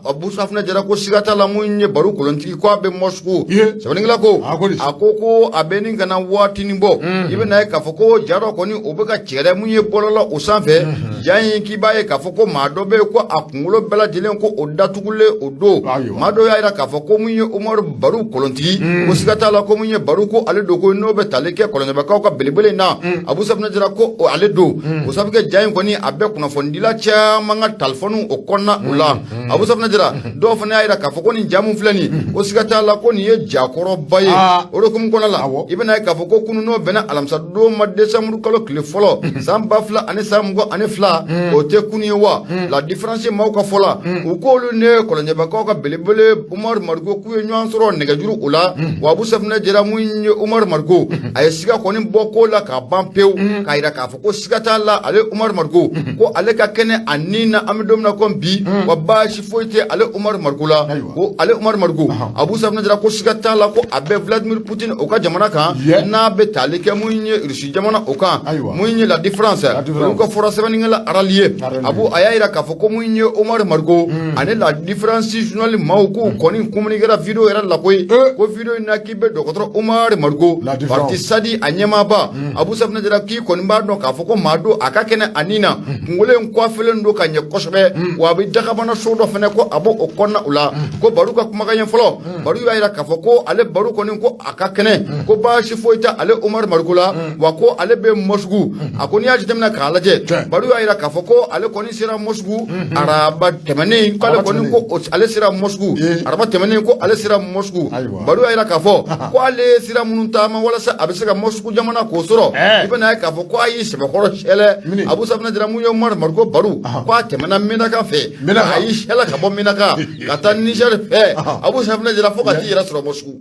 Abu Safunɛ Jara ko siga t'a la, mun ye Baru Kolontigi ko a bɛ Mɔsuku. Sɛbɛnnikɛla ko
A ko di?
a ko ko a bɛ nin kana waatinin bɔ, i bɛna ye k'a fɔ ko ja dɔ kɔni o bɛ ka cɛrɛ mun ye bɔlɔlɔ o sanfɛ. Ja in k'i b'a ye k'a fɔ ko maa dɔ bɛ yen ko a kunkolo bɛɛ lajɛlen ko o datugulen o don. Maa dɔ y'a yira k'a fɔ ko mun ye Umaru Baru Kolontigi, ko siga t'a la ko mun ye Baru ko ale don, ko n'o bɛ tali kɛ kɔlɔnjɛbakaw ka belebele in na, Abu Safunɛ Jara ko o ale don. O sabu kɛ ja in kɔni a bɛ kunnafonidila caman ka talifɔniw o kɔnɔna o la. Abu Safunɛ Jara, dɔw fana y'a yira k'a fɔ ko nin ja mun filɛ nin, ko siga t'a la ko nin ye jakɔrɔba ye. O de hukumu kɔnɔna la, i bɛna ye k'a fɔ ko kunun n'o bɛnna alamisa don ma, décembre kalo tile fɔlɔ san 2022, o tɛ kunun ye wa? La différence maaw ka fɔ la, u k'olu ne kɔlɔnjɛbakaw ka belebele Umaru Mariko k'u ye ɲɔgɔn sɔrɔ nɛgɛjuru o la. Wa Abu Safunɛ Jara, mun ye Umaru Mariko, a ye siga kɔni bɔ ko la k'a ban pewu, k'a yira k'a fɔ ko siga t'a la ale Umaru Mariko ko ale ka kɛnɛ a ni na, an bɛ don min na komi bi, wa baasi foyi tɛ ale Umaru Mariko la. Ko ale Umaru Mariko, Abu Safunɛ Jara ko siga t'a la ko a bɛ Vladimir Poutine o ka jamana kan n'a bɛ tali kɛ mun ye Irisi jamana o kan. Mun ye la différence, olu ka fɔra sɛbɛnnikɛla Arali ye. Abu a y'a yira k'a fɔ ko mun ye Umaru Mariko ani la différence journal maaw k'u kɔni communiquera vidéo yɛrɛ la koyi. Ko vidéo in na k'i bɛ dɔgɔtɔrɔ Umaru Mariko parti Sadi a ɲɛmaaba, Abu Safunɛ Jara k'i kɔni b'a dɔn k'a fɔ ko maa don a ka kɛnɛ a ni na, kunkolo in coiffelen don ka ɲɛ kosɛbɛ, wa a bɛ dakabana so dɔ fɛnɛ ko a b'o o kɔnɔna o la. Ko Baru ka kumakan ye fɔlɔ, Baru y'a yira k'a fɔ ko ale Baru kɔni ko a ka kɛnɛ, ko baasi foyi tɛ ale Umaru Mariko la, wa ko ale bɛ Mɔsuku. A ko n'i y'a jateminɛ k'a lajɛ, Baru y'a yira k'a fɔ ko ale kɔni sera Mɔsuku araba tɛmɛnen, k'ale kɔni ko ale sera Mɔsuku araba tɛmɛnen, ko ale sera Mɔsuku. Baru y'a yira k'a fɔ ko ale ye sira minnu taama walasa a bɛ se ka Mɔsuku jamana k'o sɔrɔ, i bɛna ye k'a fɔ ko a y'i sɛbɛkɔrɔ sɛlɛ. Abu Safunɛ Jara, mun ye Umaru Mariko Baru, ko a tɛmɛna Menaka fɛ, a y'i sɛlɛ ka bɔ Menaka ka taa Niger fɛ, Abu Safunɛ Jara, fo ka t'i yɛrɛ sɔrɔ Mɔsuku.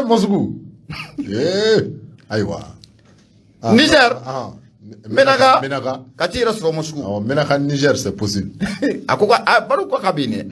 Mɔsuku, ayiwa.
Niger, Menaka,
Menaka,
ka t'i yɛrɛ sɔrɔ Moscou.
Awɔ, Menaka, Niger, c'est possible.
A ko ka Baru ko k'a bɛ yen dɛ.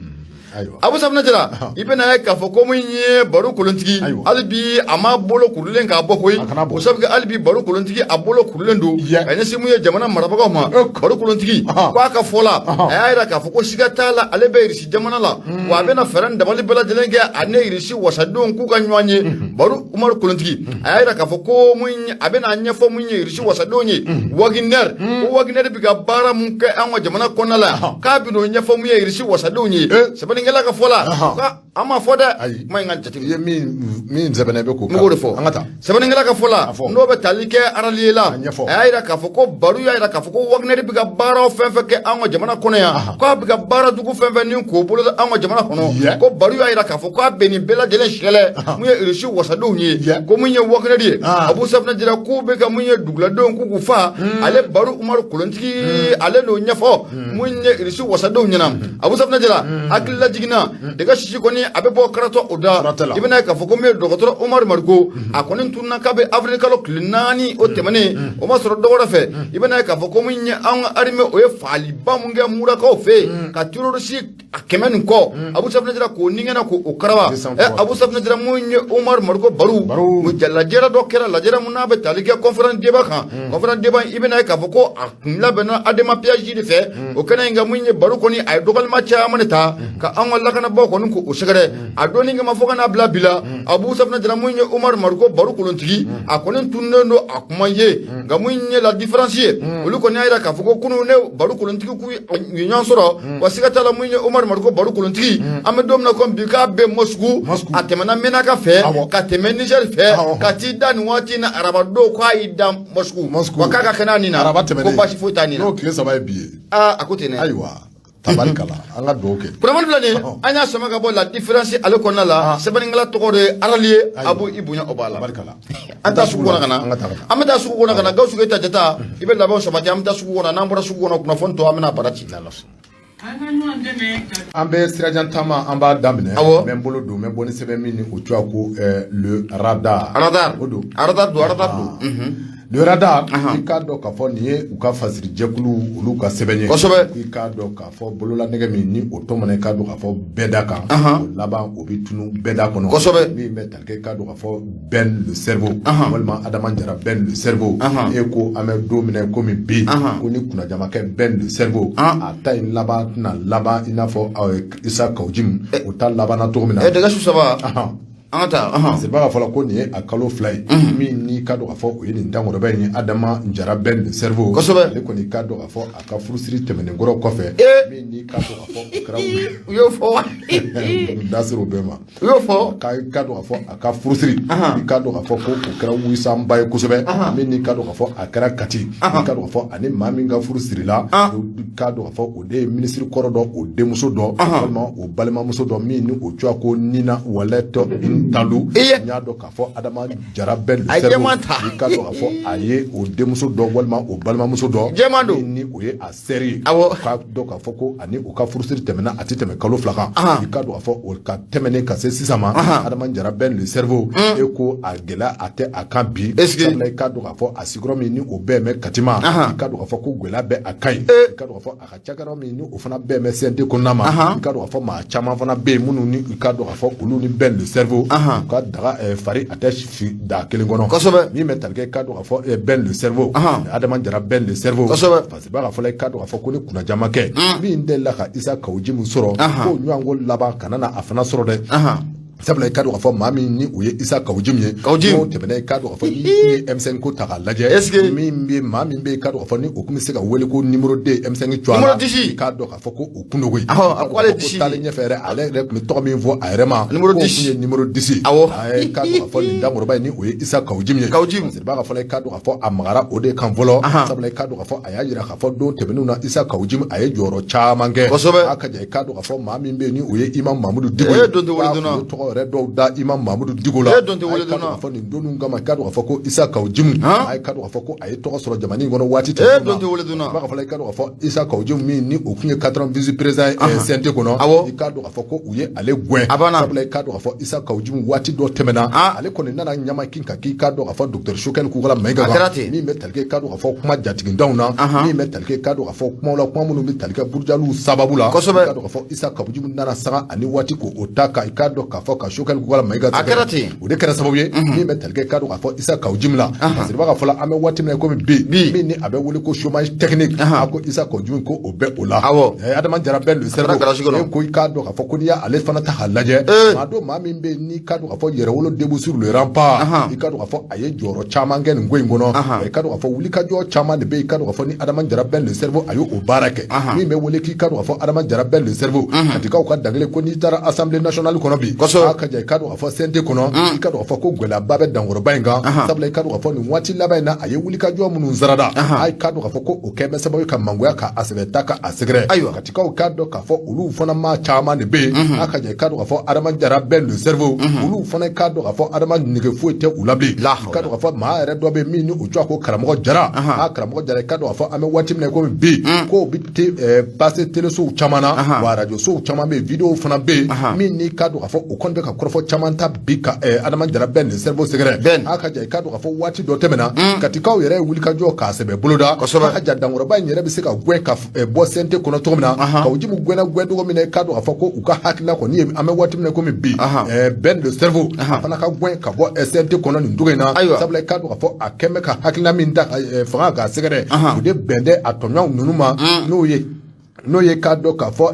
Ayiwa.
Abu Safunɛ Jara, i bɛna ye k'a fɔ ko min ye Baru Kolontigi,
Ayiwa.
hali bi a ma bolo kurulen k'a bɔ koyi.
A kana bɔ.
O sabu kɛ hali bi Baru Kolontigi a bolo kurulen don ka ɲɛsin mun ye jamana marabagaw ma. Baru Kolontigi k'a ka fɔ la, a y'a jira k'a fɔ ko siga t'a la, ale bɛ Irisi jamana la, wa a bɛna fɛɛrɛ ni dabali bɛɛ lajɛlen kɛ a ni Irisi wasadenw k'u ka ɲɔgɔn ye. Baru Umaru Kolontigi a y'a jira k'a fɔ ko mun ye, a bɛna ɲɛfɔ mun ye Irisi wasadenw ye, Wagner, ko Wagner bɛ ka baara mun kɛ an ka jamana kɔnɔna la, k'a bɛn'o ɲɛfɔ mun ye Irisi wasadenw ye. Sɛbɛnnikɛla ka fɔ la, an m'a fɔ dɛ.
Ayi.
Kuma in ka jate.
I ye min sɛbɛnna, i bɛ k'o
N b'o de fɔ.
An ka taa.
Sɛbɛnnikɛla ka fɔ la,
A fɔ.
n'o bɛ tali kɛ araliye la,
A ɲɛfɔ.
a y'a jira k'a fɔ ko Baru y'a jira k'a fɔ ko Wagner bɛ ka baara fɛn fɛn kɛ an ka jamana kɔnɔ yan, k'a bɛ ka baara jugu fɛn fɛn ni k'o bolo an ka jamana kɔnɔ, ko Baru y'a jira k'a fɔ k'a bɛ nin bɛɛ lajɛlen sɛlɛ mun ye Irisi wasadenw ye, ko mun ye Wagner ye. Abu Safunɛ Jara, k'u bɛ ka mun ye duguladenw k'u k'u fa, ale Baru Umaru Kolontigi ale n'o ɲɛfɔ mun ye Irisi wasadenw ɲɛna. Abu Safunɛ Jara, hakili lajiginna dɛgɛ sisi kɔni a bɛ bɔ karatɔ o da.
Karatɔ la.
I bɛna ye k'a fɔ ko min ye dɔgɔtɔrɔ Umaru Mariko, a kɔni tununa k'a bɛ avril kalo tile 4 o tɛmɛnen, o ma sɔrɔ dɔwɛrɛ fɛ. I bɛna ye k'a fɔ ko min ye an ka armée, o ye faaliba mun kɛ Murakaw fɛ yen ka terroriste a 100 nin kɔ, Abu Safunɛ Jara k'o ningɛnna k'o karaba. Abu Safunɛ Jara, mun ye Umaru Mariko Baru,
Baru.
lajɛrɛ dɔ kɛra, lajɛrɛ mun n'a bɛ tali kɛ conférence débat kan. Conférence débat, i bɛna ye k'a fɔ ko a kun labɛnna Adema PAJ de fɛ. O kɛnɛ in kan, mun ye Baru kɔni a ye dɔgɔlima caman de ta ka an ka lakanabaaw kɔni k'o sɛgɛrɛ a dɔnni kama fo ka n'a bila bi la. Abu Safunɛ Jara, mun ye Umaru Mariko Baru Kolontigi, a kɔni tununnen don, a kuma ye. Nka mun ye la différence ye, olu kɔni y'a jira k'a fɔ ko kunun ne Baru Kolontigi k'u ye ɲɔgɔn sɔrɔ, wa siga t'a la, mun ye Umaru Mariko Baru Kolontigi, an bɛ don min na komi bi, k'a bɛ Moscou.
Moscou.
A tɛmɛna Menaka fɛ, ka tɛmɛ Niger fɛ, ka t'i da nin waati in na araba don, k'a y'i da Moscou,
Moscou.
wa k'a ka kɛnɛ a nin na,
Araba tɛmɛnen.
ko baasi foyi t'a nin na.
N'o tile 3 ye bi ye.
Aa, a ko ten dɛ.
Ayiwa, tabarikala, an ka dugawu kɛ.
Kunnafoni filɛ nin ye, an y'a sama ka bɔ la différence ale kɔnɔna la. Sɛbɛnnikɛla tɔgɔ de ye Araliye.
Ayiwa.
Abu, i bonya o b'a la.
Tabarikala.
An taa sugu kɔnɔ ka na.
An ka taa ka na.
An bɛ taa sugu kɔnɔ ka na. Gawusu Keyita Jata, i bɛ labɛnw sabati, an bɛ taa sugu kɔnɔ. N'an bɔra sugu kɔnɔ, kunnafoni tɔ an bɛna bara ci.
An ka ɲɔgɔn dɛmɛ ka
An bɛ sirajan taama, an b'a daminɛ.
Awɔ.
N bɛ n bolo don, n bɛ bɔ ni sɛbɛn min ni o cogoya ko le radar.
Radar.
O don.
Radar don, radar don.
Le radar, i k'a dɔn k'a fɔ nin ye u ka fasiri jɛkulu olu ka sɛbɛn ye. I k'a dɔn k'a fɔ bololanɛgɛ min ni o tɔmɔna, i k'a dɔn k'a fɔ bɛɛda kan, o laban o bɛ tunu bɛɛda kɔnɔ. Min bɛ tali kɛ, i k'a dɔn k'a fɔ Ben le cerveau, walima Adama Jara Ben le cerveau. E ko an bɛ don min na komi bi, ko ni kunnajama kɛ Ben le cerveau, a ta in laban tɛna laban i n'a fɔ Isa Kawu Jim o ta labanna cogo min na.
Dɛgɛ su saba. An ka taa.
Siriba ka fɔ la ko nin ye a kalo 2 ye min n'i ka dɔn k'a fɔ o ye nin dankɔrɔba in ye, Adama Jara Ben le cerveau. Ale kɔni ka dɔn k'a fɔ a ka furusiri tɛmɛnen kɔrɔ kɔfɛ, min n'i ka dɔn k'a fɔ o kɛra
U y'o fɔ wa?
Da sera o bɛɛ ma.
U y'o fɔ.
Ka ka dɔn k'a fɔ a ka furusiri, i ka dɔn k'a fɔ ko o kɛra wulisanba ye kosɛbɛ, min n'i ka dɔn k'a fɔ a kɛra Kati, i ka dɔn k'a fɔ ani maa min ka furu sirila, i ka dɔn k'a fɔ o de ye minisiri kɔrɔ dɔ, o denmuso dɔ, walima o balimamuso dɔ, min ni o cogoya ko Nina Walɛtɔ Ntalu. N y'a dɔn k'a fɔ Adama Jara Ben le
A ye
cerveau,
jɛman ta.
i ka dɔn k'a fɔ a ye o denmuso dɔ walima o balimamuso dɔ,
Jɛman don.
min ni o ye a sɛri ye. Ka dɔn k'a fɔ ko ani o ka furusiri tɛmɛna, a tɛ tɛmɛ kalo 2 kan. I ka dɔn k'a fɔ o ka tɛmɛnen ka se sisan ma, Adama Jara Ben le cerveau, e ko a gɛlɛya a tɛ a kan bi. Sabula i ka dɔn k'a fɔ a sigiyɔrɔ min ni o bɛɛ mɛ Katima, i ka dɔn k'a fɔ ko gɛlɛya bɛ a kan yen. I ka dɔn k'a fɔ a ka cakɛyɔrɔ min ni o fana bɛɛ mɛ CNT kɔnɔna ma, i ka dɔn k'a fɔ maa caman fana bɛ yen minnu ni i ka dɔn k'a fɔ olu ni Ben le cerveau u ka daga fari a tɛ fi da kelen kɔnɔ. Min bɛ tali kɛ, i ka dɔn k'a fɔ Ben le cerveau, Adama Jara Ben le cerveau, parce que b'a fɔ la, i ka dɔn k'a fɔ ko ni kunnajama kɛ min delila ka Isa Kawu Jim sɔrɔ, k'o ɲɔgɔn ko laban kana na a fana sɔrɔ dɛ. Sabula i ka dɔn k'a fɔ maa min ni o ye Isa Kawu Jim ye,
Kawu Jim.
n'o tɛmɛna, i ka dɔn k'a fɔ ni kun ye M5 ko ta k'a lajɛ,
Est-ce que
min bɛ maa min bɛ yen, i ka dɔn k'a fɔ ni o kun bɛ se ka wele ko numéro 2 M5 cogoya la,
Numéro 10.
i k'a dɔn k'a fɔ ko o kun don koyi.
A ko ale
Ko
10.
taalen ɲɛfɛ yɛrɛ, ale yɛrɛ tun bɛ tɔgɔ min fɔ a yɛrɛ ma,
Numéro
k'o
10.
kun ye numéro 10.
Awɔ.
I k'a dɔn k'a fɔ nin dankɔrɔba in ni o ye Isa Kawu Jim ye.
Kawu Jim.
Parce que b'a ka fɔ la, i k'a dɔn k'a fɔ a magara o de kan fɔlɔ. Sabula i k'a dɔn k'a fɔ a y'a jira k'a fɔ don tɛmɛnenw na, Isa Kawu Jim a ye jɔyɔrɔ caman kɛ. A ka jan, i k'a dɔn k'a fɔ maa min bɛ yen ni o ye Imam Mamudu Diko
Eh,
ye,
don tɛ wele
k'a
donna.
kun ye tɔgɔ yɛrɛ dɔw da Imam Mamudu Diko la.
E don tɛ wele
donna. K'a fɔ nin don kama, i k'a dɔn k'a fɔ ko Isa Kawu Jimu, a ye k'a dɔn k'a fɔ ko a ye tɔgɔ sɔrɔ jamana in kɔnɔ waati
tɛmɛnen na. E don tɛ wele donna.
I b'a fɔ i k'a dɔn k'a fɔ Isa Kawu Jimu min ni o tun ye 4 vice président ye CNT kɔnɔ,
awɔ,
i k'a dɔn k'a fɔ ko u ye ale gɛn.
A banna.
Sabula i k'a dɔn k'a fɔ Isa Kawu Jimu waati dɔ tɛmɛna, ale kɔni nana ɲamaki ka k'i k'a dɔn k'a fɔ docteur Choguel Kokala Mayiga
A kɛra ten.
Min bɛ tali kɛ, k'a dɔn k'a fɔ kuma jatigindanw na, min bɛ tali kɛ, k'a dɔn k'a fɔ kumaw la, kuma minnu bɛ tali kɛ burujaliw sababu la.
Kosɛbɛ.
I k'a dɔn k'a fɔ Isa Kawu Jimu nana sanga ani waati k'o ta ka i k'a dɔn k'a fɔ ka Choguel Kokala Mayiga
A kɛra ten.
O de kɛra sababu ye min bɛ tali kɛ, k'a dɔn k'a fɔ Isa Kawu Jimu la, parce que i b'a ka fɔ la, an bɛ waati min na komi bi,
Bi.
min ni a bɛ wele ko chômage technique, a ko Isa Kawu Jimu ko o bɛ o la.
Awɔ.
Adama Jara Ben le cerveau
garage kɔnɔ.
E ko i k'a dɔn k'a fɔ ko n'i y'ale fana ta k'a lajɛ, maa don maa min bɛ yen n'i k'a dɔn k'a fɔ Yɛrɛwolo debout sur le rempart, i k'a dɔn k'a fɔ a ye jɔyɔrɔ caman kɛ nin ko in kɔnɔ. I k'a dɔn k'a fɔ wulikajɔ caman de bɛ yen, i k'a dɔn k'a fɔ ni Adama Jara Ben le cerveau a y'o baara kɛ. Min bɛ wele k'i k'a dɔn k'a fɔ Adama Jara Ben le cerveau, Katikaw ka dangele ko n'i taara Assemblée nationale kɔnɔ bi, a ka ja, i k'a dɔn k'a fɔ CNT kɔnɔ, i k'a dɔn k'a fɔ ko gɛlɛyaba bɛ dankɔrɔba in kan. Sabula i k'a dɔn k'a fɔ nin waati laban in na, a ye wulikajɔ minnu sarada, a k'a dɔn k'a fɔ ko o kɛ bɛ sababu ye ka mangoya ka a sɛbɛ ta ka a sɛgɛrɛ.
Ayiwa.
Katikaw k'a dɔn k'a fɔ olu fana maa caman de bɛ yen, a ka ja, i k'a dɔn k'a fɔ Adama Jara Ben le cerveau, olu fana k'a dɔn k'a fɔ Adama nege foyi tɛ u la bilen.
La
I k'a dɔn k'a fɔ maa yɛrɛ dɔ bɛ min ni o tɔgɔ ko Karamɔgɔ Jara. A Karamɔgɔ Jara, i k'a dɔn k'a fɔ an bɛ waati min na komi bi, k'o bɛ passer telesow caman na, wa arajosow caman bɛ yen, videow fana bɛ yen, min n'i k'a dɔn k'a fɔ o kɔni bɛ ka kɔrɔfɔ caman ta bi ka Adama Jara Ben le cerveau sɛgɛrɛ.
Ben.
A ka ja, i k'a dɔn k'a fɔ waati dɔ tɛmɛna, Katikaw yɛrɛ ye wulikajɔ k'a sɛbɛ boloda.
Kosɛbɛ.
A ka ja, dankɔrɔba in yɛrɛ bɛ se ka gɛn ka bɔ CNT kɔnɔ cogo min na, Kawu Jimu gɛnna gɛn cogo min na, i k'a dɔn k'a fɔ ko u ka hakilina kɔni ye, an bɛ waati min na komi bi, Ben le cerveau a fana ka gɛn ka bɔ CNT kɔnɔ nin cogo in na.
Ayiwa.
Sabula i k'a dɔn k'a fɔ a kɛn bɛ ka hakilina min ta ka fanga k'a sɛgɛrɛ, o de bɛn tɛ a tɔɲɔgɔnw ninnu ma, n'o ye k'a dɔn k'a fɔ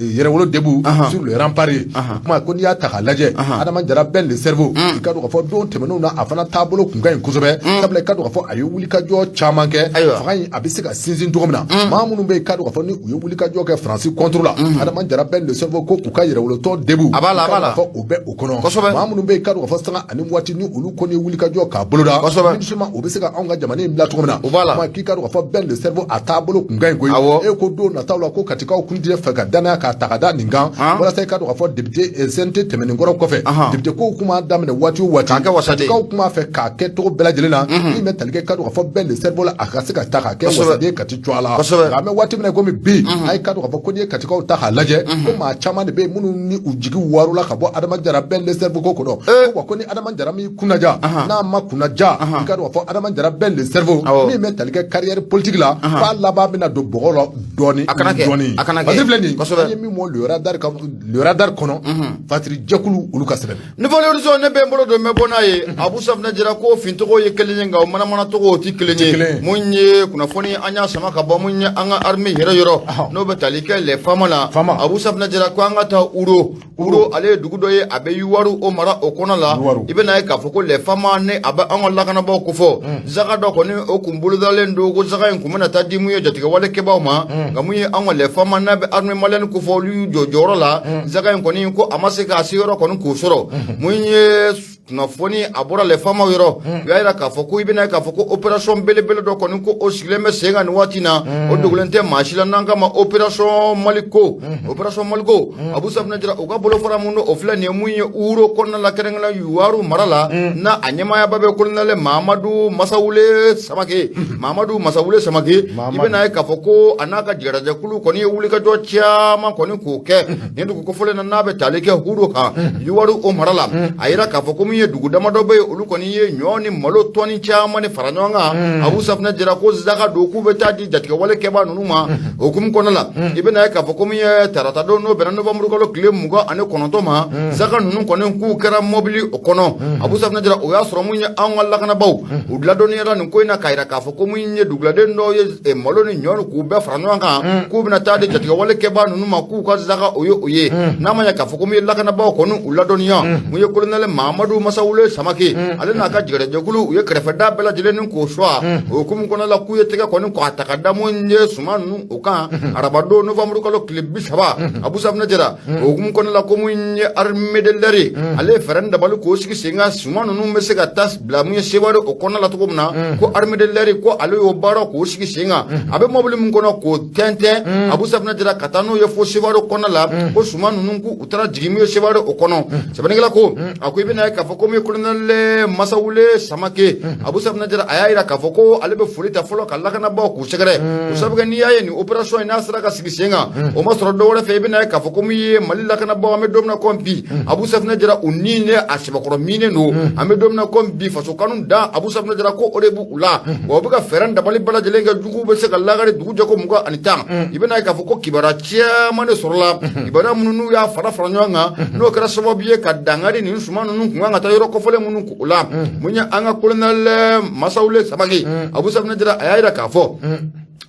Yɛrɛwolo debout sur le rempart ye. O kuma ko n'i y'a ta k'a lajɛ, Adama Jara Ben le cerveau, i k'a dɔn k'a fɔ don tɛmɛnenw na, a fana taabolo kun ka ɲi kosɛbɛ. Sabula i k'a dɔn k'a fɔ a ye wulikajɔ caman kɛ
Ayiwa.
fanga in a bɛ se ka sinsin cogo min na. Maa minnu bɛ yen, k'a dɔn k'a fɔ ni u ye wulikajɔ kɛ Faransi contre la, Adama Jara Ben le cerveau ko u ka Yɛrɛwolotɔn debout,
A b'a la, a
i k'a
b'a
dɔn
la.
k'a fɔ o bɛ o kɔnɔ.
Kosɛbɛ.
Maa minnu bɛ yen, k'a dɔn k'a fɔ sanga ani waati ni olu kɔni ye wulikajɔ k'a boloda,
Kosɛbɛ.
MINUSMA o bɛ se ka anw ka jamana in bila cogo min na.
O b'a la.
Kuma k'i k'a dɔn k'a fɔ Ben le cerveau a taabolo kun ka ɲi koyi.
Awɔ.
E ko don nataw la ko Katikaw kun tɛ fɛ ka danaya k'a ta ka da nin kan, walasa i k'a dɔn k'a fɔ député CNT tɛmɛnen kɔrɔ kɔfɛ, député kow kun b'a daminɛ waati o waati,
K'a kɛ wasaden.
Katikaw kun b'a fɛ k'a kɛ cogo bɛɛ lajɛlen na min bɛ tali kɛ, k'a dɔn k'a fɔ Ben le cerveau la, a ka se ka ta k'a kɛ wasaden Kati cogoya la. Nka an bɛ waati min na komi bi, a ye k'a dɔn k'a fɔ ko n'i ye Katikaw ta k'a lajɛ, ko maa caman de bɛ yen minnu ni u jigi warula ka bɔ Adama Jara Ben le cerveau ko kɔnɔ. Ko wa ko ni Adama Jara m'i kunnaja, n'a ma kunnaja, i k'a dɔn k'a fɔ Adama Jara Ben le cerveau, min bɛ tali kɛ carrière politique la, k'a laban bɛna don bɔgɔ la dɔɔni.
A kana kɛ,
dɔɔni.
a kana kɛ.
Parce que filɛ nin ye,
Kosɛbɛ.
an ye min bɔ le radar ka le radar kɔnɔ, Fatiri jɛkulu olu ka sɛbɛn.
Nouvel Horizon, ne bɛ n bolo don, n bɛ bɔ n'a ye. Abu Safunɛ jira ko fintogo ye kelen ye, nka o manamana-togo o tɛ kelen
Tɛ
ye.
kelen ye.
Mun ye kunnafoni an y'a sama ka bɔ mun ye an ka armée yɛrɛ yɔrɔ, n'o bɛ tali kɛ les FAMa la.
FAMa.
Abu Safunɛ jira ko an ka taa Uro. Uro, ale ye dugu dɔ ye, a bɛ Yuwaru o mara o kɔnɔ la.
Yuwaru.
I bɛna ye k'a fɔ ko les FAMa ne a bɛ an ka lakanabaaw kofɔ. Zaka dɔ kɔni o kun bolodalen don ko zaka in kun bɛna taa di mun ye jatigɛwale kɛbaaw ma, nka mun ye an ka les FAMa n'a bɛ armée malienne kofɔ, olu y'u jɔ jɔyɔrɔ la. Zaka in kɔni ko a ma se k'a se yɔrɔ kɔni k'o sɔrɔ. Mun ye kunnafoni a bɔra les FAMaw yɔrɔ, u y'a yira k'a fɔ ko i bɛna ye k'a fɔ ko opération belebele dɔ kɔni ko o sigilen bɛ sen kan nin waati in na, o dogolen tɛ maa si la n'an k'a ma opération Maliko. Opération Maliko, Abu Safunɛ jira u ka bolofara mun don, o filɛ nin ye mun ye Uro kɔnɔna la, kɛrɛnkɛrɛn Yuwaru mara la, n'a a ɲɛmaayaba bɛ colonel Mahamadu Masawule Samake. Mahamadu Masawule Samake, i bɛna ye k'a fɔ ko a n'a ka jigirajɛkulu kɔni ye wulikajɔ caman kɔni k'o kɛ nin dugu kofɔlen na n'a bɛ tali kɛ Huro kan, Yuwaru o mara la. A yira k'a fɔ ko min ye dugu damadɔ bɛ yen, olu kɔni ye ɲɔ ni malo tɔni caman ni fara ɲɔgɔn kan. Abu Safunɛ jira ko zaka don k'u bɛ taa di jatigɛwale kɛbaa ninnu ma. O hukumu kɔnɔna la, i bɛna ye k'a fɔ ko min ye tarata don, n'o bɛnna novembre kalo tile 29 ma, zaka ninnu kɔni k'u kɛra mɔbili o kɔnɔ. Abu Safunɛ jira o y'a sɔrɔ mun ye an ka lakanabaaw u ladɔnniyara nin ko in na, k'a yira k'a fɔ ko mun ye duguladen dɔw ye malo ni ɲɔ k'u bɛɛ fara ɲɔgɔn kan k'u bɛna taa di jatigɛwale kɛbaa ninnu ma, k'u ka zaka o ye o ye. N'a ma ɲɛ k'a fɔ ko mun ye lakanabaaw kɔni u ladɔnniya, mun ye colonel Mahamadu Masawule Samake ale n'a ka jɛgɛjɛkulu u ye kɛrɛfɛda bɛɛ lajɛlen ni k'o suwa o hukumu kɔnɔ la k'u ye tɛgɛ kɔni k'a ta ka da mun ye suman ninnu o kan arabadon novembre kalo tile 30 Abu Safunɛ Jara o hukumu kɔnɔ la ko mun ye armée de l'air ale ye fɛɛrɛ ni dabali k'o sigi sen kan suman ninnu bɛ se ka taa bila mun ye Sevare o kɔnɔna la cogo min na ko armée de l'air ko ale y'o baara k'o sigi sen kan a bɛ mɔbili min kɔnɔ k'o tɛntɛn Abu Safunɛ Jara ka taa n'o ye fo Sevare kɔnɔna la ko suman ninnu k'u taara jigin mun ye Sevare o kɔnɔ sɛbɛnnikɛla ko a ko i bɛna ye k'a fɔ ko min ye colonel Masawule Samake Abu Safunɛ Jara a y'a jira k'a fɔ ko ale bɛ foli ta fɔlɔ ka lakanabaaw k'u sɛgɛrɛ o sabu kɛ n'i y'a ye nin opération in n'a sera ka sigi sen kan o ma sɔrɔ dɔwɛrɛ fɛ i bɛna ye k'a fɔ ko min ye Mali lakanabaaw an bɛ don min na komi bi Abu Safunɛ Jara u ni ne a sɛbɛkɔrɔ minen don an bɛ don min na komi bi faso kanu dan Abu Safunɛ Jara ko o de b'u la wa u bɛ ka fɛɛrɛ dabali bɛɛ lajɛlen kɛ juguw bɛ se ka lagare dugu jɛ ko 21 i bɛna ye k'a fɔ ko kibaruya caman de sɔrɔla kibaruya minnu n'u y'a fara fara ɲɔgɔn kan n'o kɛra sababu ye ka dankari nin suman ninnu kun kan ka taa yɔrɔ kofɔlen minnu o la mun ye an ka colonel Masawule Samake Abu Safunɛ Jara a y'a jira k'a fɔ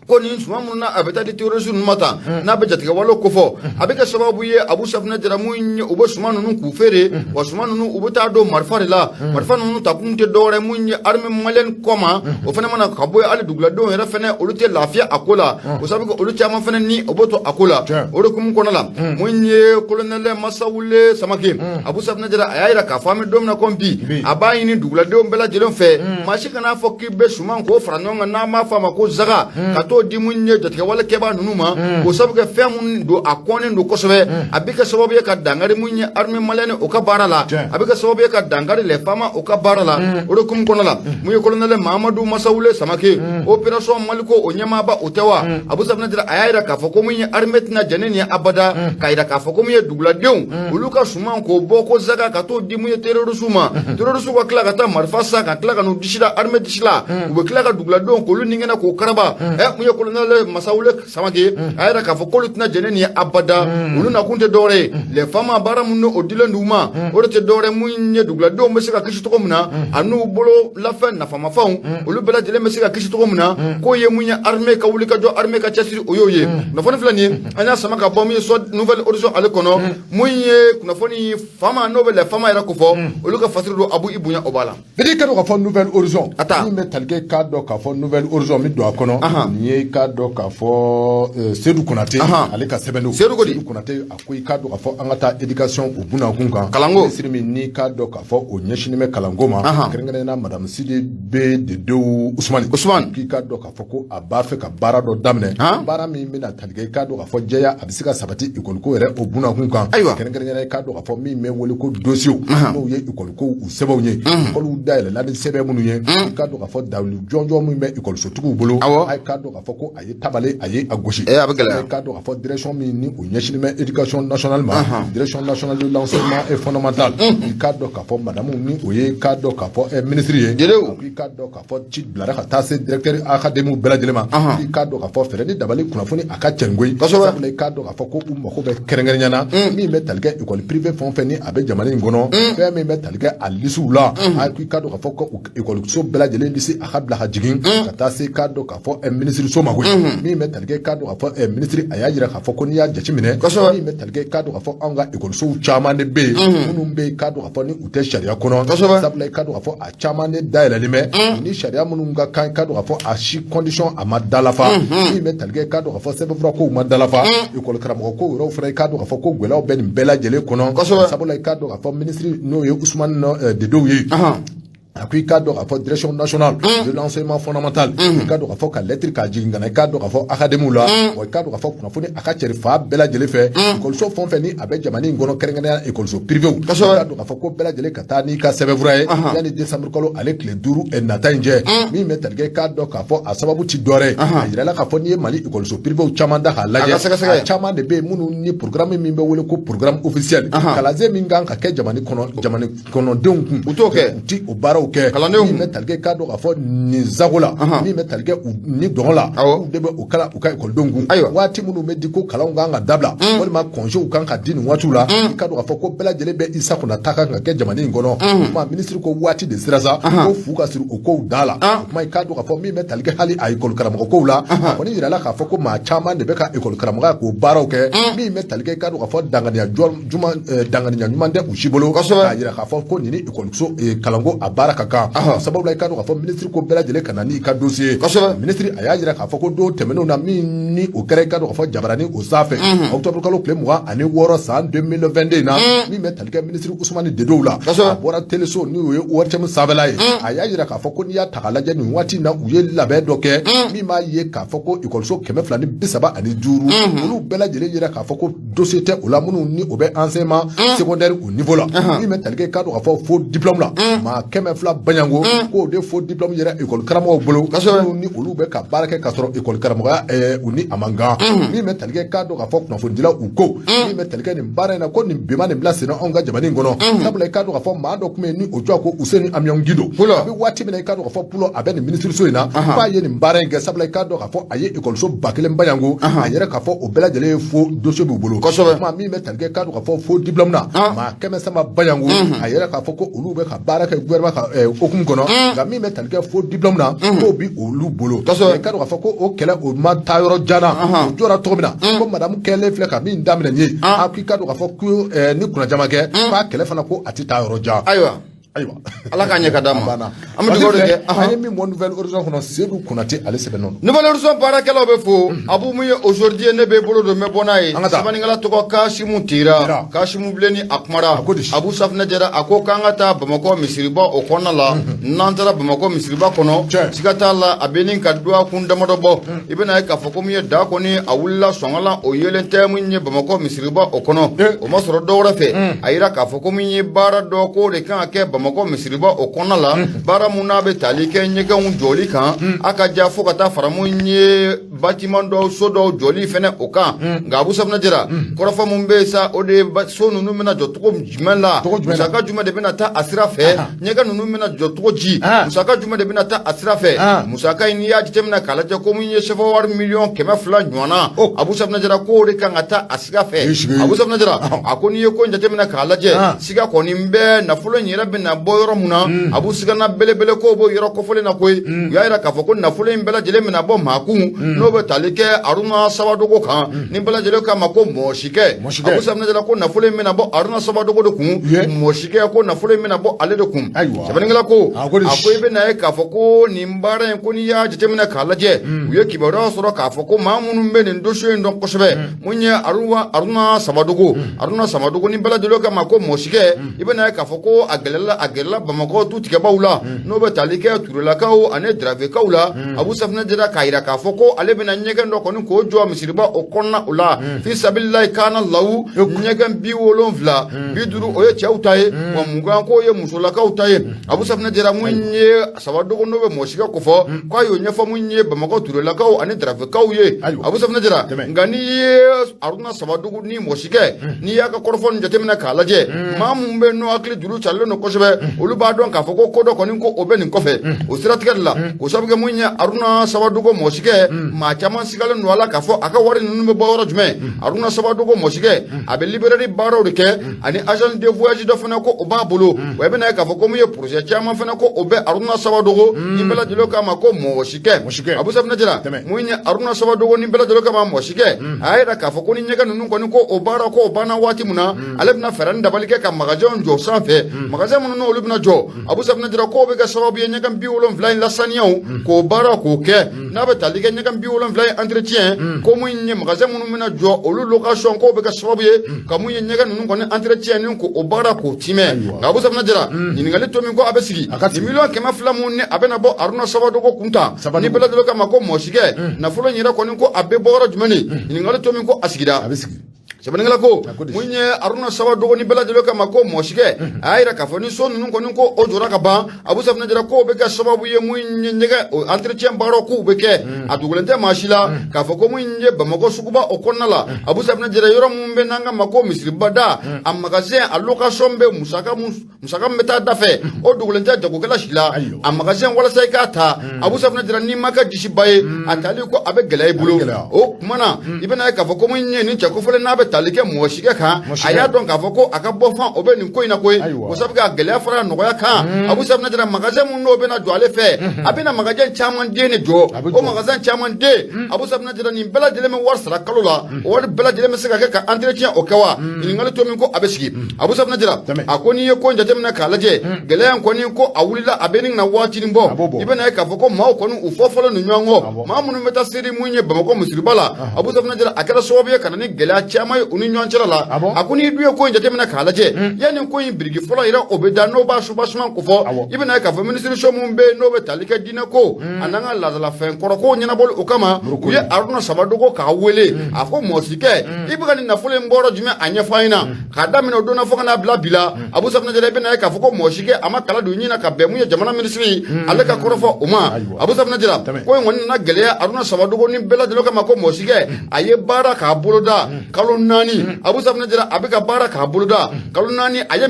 ko nin suman minnu na a bɛ taa di terroriste ninnu ma tan n'a bɛ jatigɛwale kofɔ a bɛ kɛ sababu ye Abu Safunɛ Jara mun ye u bɛ suman ninnu k'u feere wa suman ninnu u bɛ taa don marifa de la marifa ninnu ta kun tɛ dɔwɛrɛ mun ye armée malienne kɔ ma o fana mana ka bɔ yen hali duguladenw yɛrɛ fana olu tɛ lafiya a ko la o sababu kɛ olu caman fana ni o bɛ to a ko la o de hukumu kɔnɔ la mun ye colonel Masawule Samake Abu Safunɛ Jara a y'a jira k'a fɔ an bɛ don min na komi bi a b'a ɲini duguladenw bɛɛ lajɛlen fɛ maa si kan'a fɔ k'i bɛ suman k'o fara ɲɔgɔn kan n'an b'a fɔ a ma ko zaga ka t'o di mun ye jatigɛwale kɛbaa ninnu ma o sabu kɛ fɛn mun don a kɔnnen don kosɛbɛ a bɛ kɛ sababu ye ka dankari mun ye armée malienne o ka baara la a bɛ kɛ sababu ye ka dankari les FAMa o ka baara la o de hukumu kɔnɔ la mun ye colonel Mahamadu Masawule Samake opération Maliko o ɲɛmaaba o tɛ wa Abu Safunɛ Jara a y'a jira k'a fɔ ko mun ye armée tɛna jɛn ni nin ye abada k'a jira k'a fɔ ko mun ye duguladenw olu ka suman k'o bɔ ko zaga ka t'o di mun ye terroriste ma terroriste ka tila ka taa marifa san ka tila ka n'u disi da armée disi la u bɛ tila ka duguladenw k'olu ni kɛnɛ k'o karaba ɛ mun ye colonel Masawule Samake a y'a jira k'a fɔ k'olu tɛna jɛn ni nin ye abada olu nakun tɛ dɔwɛrɛ ye les FAMa baara min o dilen d'u ma o de tɛ dɔwɛrɛ mun ye duguladenw bɛ se ka kisi cogo min na an'u bolo lafɛn nafamafɛnw olu bɛɛ lajɛlen bɛ se ka kisi cogo min na k'o ye mun ye armée ka wuli ka jɔ armée ka cɛsiri o y'o ye kunnafoni filɛ nin ye an y'a sama ka bɔ mun ye soit Nouvel Horizon ale kɔnɔ mun ye kunnafoni FAMa n'o bɛ les FAMa yɛrɛ kofɔ olu ka fasiri don Abu i bonya o b'a la.
I ka dɔn k'a fɔ Nouvel Horizon a taa min bɛ tali kɛ k'a dɔn k'a fɔ Nouvel Horizon min don a kɔnɔ nin ye k'a dɔn k'a fɔ Sedu Konate ale ka sɛbɛn don
Sedu ko di
Sedu Konate a ko i k'a dɔn k'a fɔ an ka taa éducation o bunakun kan
kalanko
minisiri min n'i k'a dɔn k'a fɔ o ɲɛsinnen bɛ kalanko ma kɛrɛnkɛrɛnnenya la madame Sidibe Dedewu Usumani
Usumani
k'i k'a dɔn k'a fɔ ko a b'a fɛ ka baara dɔ daminɛ baara min bɛna tali kɛ i k'a dɔn k'a fɔ jɛya a bɛ se ka sabati ekɔli ko yɛrɛ o bunakun kan
ayiwa
kɛrɛnkɛrɛnnenya la i k'a dɔn k'a fɔ min bɛ wele ko dossier n'o ye ekɔli ko u sɛbɛnw ye ekɔliw dayɛlɛla ni sɛbɛn minnu ye i k'a dɔn k'a fɔ dalilu jɔnjɔn min bɛ ekɔlisotigiw bolo a k'a dɔn k'a fɔ ko a ye tabale a ye a gosi
a bɛ gɛlɛya
i k'a dɔn k'a fɔ direction min ni o ɲɛsinnen bɛ éducation nationale ma direction nationale de l'enseignement et fondamental i k'a dɔn k'a fɔ madame ni o ye k'a dɔn k'a fɔ ministre ye i k'a dɔn k'a fɔ ci bilara ka taa se directeur académique bɛɛ lajɛlen ma i k'a dɔn k'a fɔ fɛɛrɛ ni dabali kunnafoni a ka cɛn koyi sabula i k'a dɔn k'a fɔ ko u mako bɛ kɛrɛnkɛrɛnya na min bɛ tali kɛ école privée fɛn o fɛn ni a bɛ jamana in kɔnɔ fɛn min bɛ tali kɛ a lisiw la a i k'a dɔn k'a fɔ ko ekɔliso bɛɛ lajɛlen lisi a ka bila ka jigin ka taa se k'a dɔn k'a fɔ minisiriso ma koyi min bɛ tali kɛ k'a dɔn k'a fɔ minisiri a y'a jira k'a fɔ ko n'i y'a jateminɛ min bɛ tali kɛ k'a dɔn k'a fɔ anw ka ekɔlisow caman de bɛ yen minnu bɛ yen k'a dɔn k'a fɔ ni u tɛ sariya kɔnɔ sabula i k'a dɔn k'a fɔ a caman de dayɛlɛlen bɛ ni sariya minnu ka kan k'a dɔn k'a fɔ a si condition a ma dalafa min bɛ tali kɛ k'a dɔn k'a fɔ sɛbɛnfura kow ma dalafa ekɔli karamɔgɔ ko yɔrɔw fana i k'a dɔn k'a fɔ ko gɛlɛyaw bɛ nin bɛɛ lajɛlen kɔnɔ sabula i k'a dɔn k'a fɔ minisiri n'o ye Usumani Dedewu ye a ko i k'a dɔn k'a fɔ direction nationale de l'enseignement fondamental i k'a dɔn k'a fɔ ka lettre k'a jigin ka na i k'a dɔn k'a fɔ académie la wa i k'a dɔn k'a fɔ kunnafoni a ka cɛri fan bɛɛ lajɛlen fɛ ekɔliso fɛn o fɛn ni a bɛ jamana in kɔnɔ kɛrɛnkɛrɛnnenya ekɔliso privéw i k'a dɔn k'a fɔ ko bɛɛ lajɛlen ka taa n'i ka sɛbɛnfura ye yanni décembre kalo ale tile 5 nata in cɛ min bɛ tali kɛ k'a dɔn k'a fɔ a sababu ti dɔwɛrɛ ye a yirala k'a fɔ n'i ye Mali ekɔliso privéw caman da k'a lajɛ a caman de bɛ yen minnu ni programme min bɛ wele ko programme officiel kalansen min kan ka kɛ jamana kɔnɔ jamana kɔnɔdenw kun
u t'o kɛ
u ti o baaraw baaraw kɛ
Kalandenw.
Min bɛ tali kɛ, k'a dɔn k'a fɔ nin sago la, min bɛ tali kɛ u ni dɔngɔ la, u de bɛ o kala u ka ekɔlidenw kun. Waati minnu bɛ di ko kalanw kan ka dabila walima congéw kan ka di nin waatiw la, i ka dɔn k'a fɔ ko bɛɛ lajɛlen bɛ i sakona ta kan ka kɛ jamana in kɔnɔ. O tuma minisiri ko waati de sera sa ko fu ka siri o kow da la. O tuma i k'a dɔn k'a fɔ min bɛ tali kɛ hali a ekɔli karamɔgɔ kow la, a kɔni yirala k'a fɔ ko maa caman de bɛ ka ekɔli karamɔgɔya k'o baaraw kɛ, min bɛ tali kɛ, i k'a dɔn k'a fɔ danganiya juma danganiya ɲuman tɛ u si bolo k'a yira k'a fɔ ko nin ni ekɔliso kalanko a baara ka kan. O sababu la, i k'a dɔn k'a fɔ minisiri ko bɛɛ lajɛlen ka na n'i ka dossier ye. Minisiri a y'a yira k'a fɔ ko don tɛmɛnenw na, min ni o kɛra, i k'a dɔn k'a fɔ jabarani o sanfɛ, octobre kalo tile 26 san 2022 na, min bɛ tali kɛ minisiri Usumani Dedow la, a bɔra teleso n'o ye ORTM sanfɛla ye, a y'a yira k'a fɔ ko n'i y'a ta k'a lajɛ nin waati in na, u ye labɛn dɔ kɛ min b'a ye k'a fɔ ko ekɔliso 235, olu bɛɛ lajɛlen yira k'a fɔ ko dossier tɛ o la, minnu ni o bɛ enseignement secondaire au niveau la, min bɛ tali kɛ, k'a dɔn k'a fɔ faux diplôme la, maa 200 baɲango k'o de faux diplôme yɛrɛ école karamɔgɔw bolo, minnu ni olu bɛ ka baara kɛ k'a sɔrɔ école karamɔgɔya u ni a man kan. Min bɛ tali kɛ, k'a dɔn k'a fɔ kunnafonidilaw u ko min bɛ tali kɛ nin baara in na, ko nin bi ma nin bila sen na anw ka jamana in kɔnɔ, sabula i k'a dɔn k'a fɔ maa dɔ tun bɛ yen ni o tɔgɔ ko Useni Amiɔn Gindo, a bɛ waati min na, i k'a dɔn k'a fɔ pulo a bɛ nin minisiriso in na, k'a ye nin baara in kɛ, sabula i k'a dɔn k'a fɔ a ye ekɔliso 1000 baɲango, a yɛrɛ k'a fɔ o bɛɛ lajɛlen ye faux dossier b'u bolo. Kuma min bɛ tali kɛ, k'a dɔn k'a fɔ faux diplôme na, maa 300 baɲango, a yɛrɛ k'a fɔ ko olu bɛ ka baara kɛ gouvernement ka hukumu kɔnɔ, nka min bɛ tali kɛ faux diplôme na, k'o bi olu bolo. I k'a dɔn k'a fɔ ko o kɛlɛ o ma taa yɔrɔ jan na, o jɔra cogo min na, ko madamu kɛlen filɛ ka min daminɛ nin ye, a k'i k'a dɔn k'a fɔ ko ni kunnajama kɛ, k'a kɛlɛ fana ko a tɛ taa yɔrɔ jan.
Ayiwa.
Ayiwa.
Ala k'a ɲɛ ka d'a ma.
An bɛ dugawu de kɛ. An ye min bɔ Nouvel Horizon kɔnɔ, Seydou Konate ale sɛbɛnnen don.
Nouvel Horizon baarakɛlaw bɛ fo. Abu, mun ye aujourd'hui ne bɛ bolo don, n bɛ bɔ n'a ye.
An ka taa.
Sɛbɛnnikɛla tɔgɔ Kasimu Tera. Kasimu Bilenni a kumara.
A ko di?
Abu Safinɛ Jara a ko k'an ka taa Bamakɔ misiriba o kɔnɔna la. N'an taara Bamakɔ misiriba kɔnɔ, siga t'a la, a bɛ nin ka dɔgɔkun damadɔ bɔ. I bɛna ye k'a fɔ ko min ye da kɔni a wulila sɔngɔ o yelen tɛ min ye Bamakɔ misiriba o kɔnɔ. O ma sɔrɔ dɔwɛrɛ fɛ, a yira k'a fɔ ko min ye baara dɔ k'o de kan ka kɛ Bamakɔ misiriba o kɔnɔna la, baara mun n'a bɛ tali kɛ ɲɛgɛnw jɔli kan, a ka ja fo ka taa fara mun ye bâtiment dɔw, so dɔw jɔli fɛnɛ o kan. Nka Abu Safinɛ Jara, kɔrɔfɔ mun bɛ yen sa, o de ye so ninnu bɛna jɔ cogo jumɛn la, musaka jumɛn de bɛna taa a sira fɛ, ɲɛgɛn ninnu bɛna jɔ cogo ji, musaka jumɛn de bɛna taa a sira fɛ. Musaka in, n'i y'a jateminɛ k'a lajɛ, ko mun ye sefa wari miliyɔn 200 ɲɔgɔnna, Abu Safinɛ Jara k'o de kan ka taa a sira fɛ. Abu Safinɛ Jara a ko n'i ye ko in jateminɛ k'a lajɛ, siga kɔni bɛ nafolo in yɛrɛ bɛna bɔ yɔrɔ mun na. Abu, sigana belebele ko b'o yɔrɔ kofɔlen na koyi. U y'a yira k'a fɔ ko nafolo in bɛɛ lajɛlen bɛna bɔ maa kun n'o bɛ tali kɛ Aruna Sawadogo kan, ni bɛɛ lajɛlen k'a ma ko mɔsikɛ. Abu Safinɛ Jara ko nafolo in bɛna bɔ Aruna Sawadogo de kun, mɔsikɛ ko nafolo in bɛna bɔ ale de kun. Sɛbɛnnikɛla ko a ko i bɛna ye k'a fɔ ko nin baara in ko n'i y'a jateminɛ k'a lajɛ, u ye kibaruya sɔrɔ k'a fɔ ko maa minnu bɛ nin dossier in dɔn kosɛbɛ, mun ye Aruna Sawadogo, Aruna Sawadogo ni bɛɛ lajɛlen k'a ma ko mɔsikɛ, i bɛna ye k'a fɔ ko a gɛlɛla, a gɛlɛla Bamakɔ tutigɛbaw la, n'o bɛ tali kɛ Turelakaw ani Darawelekaw la. Abu Safinɛ Jara k'a yira k'a fɔ ko ale bɛna ɲɛgɛn dɔ kɔni k'o jɔ misiriba o kɔnɔna o la, fi sabililayi kana lawu, ɲɛgɛn 70, 50 o ye cɛw ta ye, wa 20 k'o ye musolakaw ta ye. Abu Safinɛ Jara, mun ye Sawadogo n'o bɛ mɔsikɛ kofɔ, k'a y'o ɲɛfɔ mun ye Bamakɔ Turelakaw ani Darawelekaw ye. Abu Safinɛ Jara, nka n'i ye Aruna Sawadogo ni mɔsikɛ, n'i y'a ka kɔrɔfɔ nin jateminɛ k'a lajɛ, maa mun bɛ n'o hakili juru carilen don kosɛbɛ, olu b'a dɔn k'a fɔ ko ko dɔ kɔni ko o bɛ nin kɔfɛ o siratigɛ de la. K'o sababu kɛ mun ye Aruna Sawadogo mɔsikɛ, maa caman sigalen don a la k'a fɔ a ka wari ninnu bɛ bɔ yɔrɔ jumɛn. Aruna Sawadogo mɔsikɛ, a bɛ librairie baaraw de kɛ ani agence de voyage dɔ fana ko o b'a bolo. Wa i bɛna ye k'a fɔ ko mun ye projet caman fana ko o bɛ Aruna Sawadogo, ni bɛɛ lajɛlen k'a ma ko mɔsikɛ. Abu Safinɛ Jara, mun ye Aruna Sawadogo ni bɛɛ lajɛlen k'a ma mɔsikɛ, a y'a yira k'a fɔ ko ni ɲɛgɛn ninnu kɔni ko o baara ko o banna waati min na, ale bɛna fɛɛrɛ ni dabali kɛ ka magasinw jɔ sanfɛ, magasin minnu n'olu bɛna jɔ, Abu Safinɛ Jara k'o bɛ kɛ sababu ye ɲɛgɛn 70 in lasaniyaw k'o baara k'o kɛ, n'a bɛ tali kɛ ɲɛgɛn 70 in entretien, ko mun ye magasin minnu bɛna jɔ olu location k'o bɛ kɛ sababu ye ka mun ye ɲɛgɛn ninnu kɔni entretien ni k'o baara k'o timɛ. Nka Abu Safinɛ Jara, ɲininkali to min ko a bɛ sigi, nin miliyɔn 200 mun ni a bɛna bɔ Aruna Sawadogo kun ta, ni bɛɛ lajɛlen k'a ma ko mɔsikɛ, nafolo in yɛrɛ kɔni ko a bɛ bɔ yɔrɔ jumɛn ni? Ɲininkali to min ko a sigira.
A bɛ sigi.
Sɛbɛnnikɛla ko mun ye Aruna Sawadogo ni bɛɛ lajɛlen k'a ma ko mɔsikɛ, a y'a jira k'a fɔ ni so ninnu kɔni ko o jɔra ka ban, Abu Safunɛ Jara, k'o bɛ kɛ sababu ye mun ye ɲɛgɛn o entretien baaraw k'u bɛ kɛ. A dogolen tɛ maa si la k'a fɔ ko mun ye Bamakɔ suguba o kɔnɔna la, Abu Safunɛ Jara, yɔrɔ mun bɛ n'an k'a ma ko misiribada, a magasin a location bɛ musaka mun musaka min bɛ taa da fɛ, o dogolen tɛ jagokɛla si la. A magasin, walasa i k'a ta, Abu Safunɛ Jara, n'i ma kɛ disiba ye, a tali ko a bɛ gɛlɛya i bolo. O tuma na, i bɛna ye k'a fɔ ko mun ye nin cɛ kofɔlen n'a bɛ tali kɛ mɔsikɛ kan, a y'a dɔn k'a fɔ ko a ka bɔfan o bɛ nin ko in na koyi. O sabu ka gɛlɛya fara nɔgɔya kan, Abu Safunɛ Jara, magasin mun n'o bɛna jɔ ale fɛ, a bɛna magasin caman den de jɔ. O magasin caman den, Abu Safunɛ Jara, nin bɛɛ lajɛlen bɛ wari sara kalo la, o wari bɛɛ lajɛlen bɛ se ka kɛ ka entretien o kɛ wa? Ɲininkali to min ko a bɛ sigi, Abu Safunɛ Jara, a ko n'i ye ko in jateminɛ k'a lajɛ, gɛlɛya in kɔni ko a wulila, a bɛ nin na waatinin bɔ. I bɛna ye k'a fɔ ko maaw kɔni u fɔ fɔlɔ ni ɲɔgɔn kɔ, maa minnu bɛ taa seli mun ye Bamakɔ misiriba la, Abu Safunɛ Jara, a kɛra sababu ye ka na ni gɛlɛya caman ye u ni ɲɔgɔn cɛla la. A ko n'i dun ye ko in jateminɛ k'a lajɛ, yanni ko in biriki fɔlɔ yɛrɛ o bɛ da n'o b'a soubassement kofɔ, i bɛna ye k'a fɔ minisiriso min bɛ yen n'o bɛ tali kɛ diinɛ ko a n'an ka laadalafɛn kɔrɔ kow ɲɛnabɔli o kama, u ye Aruna Sawadogo k'a wele. A ko mɔsikɛ, i bɛ ka nin nafolo in bɔyɔrɔ jumɛn? A ɲɛfɔ an ɲɛna. K'a daminɛ o don na fo ka n'a bila bi la, Abu Safunɛ Jara, i bɛna ye k'a fɔ ko mɔsikɛ a ma kala don ɲin na ka bɛn mun ye jamana minisiri ale ka kɔrɔfɔ o ma. Abu Safunɛ Jara, ko in kɔni nana gɛlɛya Aruna Sawadogo ni bɛɛ lajɛlen kama ko mɔsikɛ a ye baara k'a boloda kalo 4. Abu Safunɛ Jara, a bɛ ka baara k'a boloda kalo 4, a ye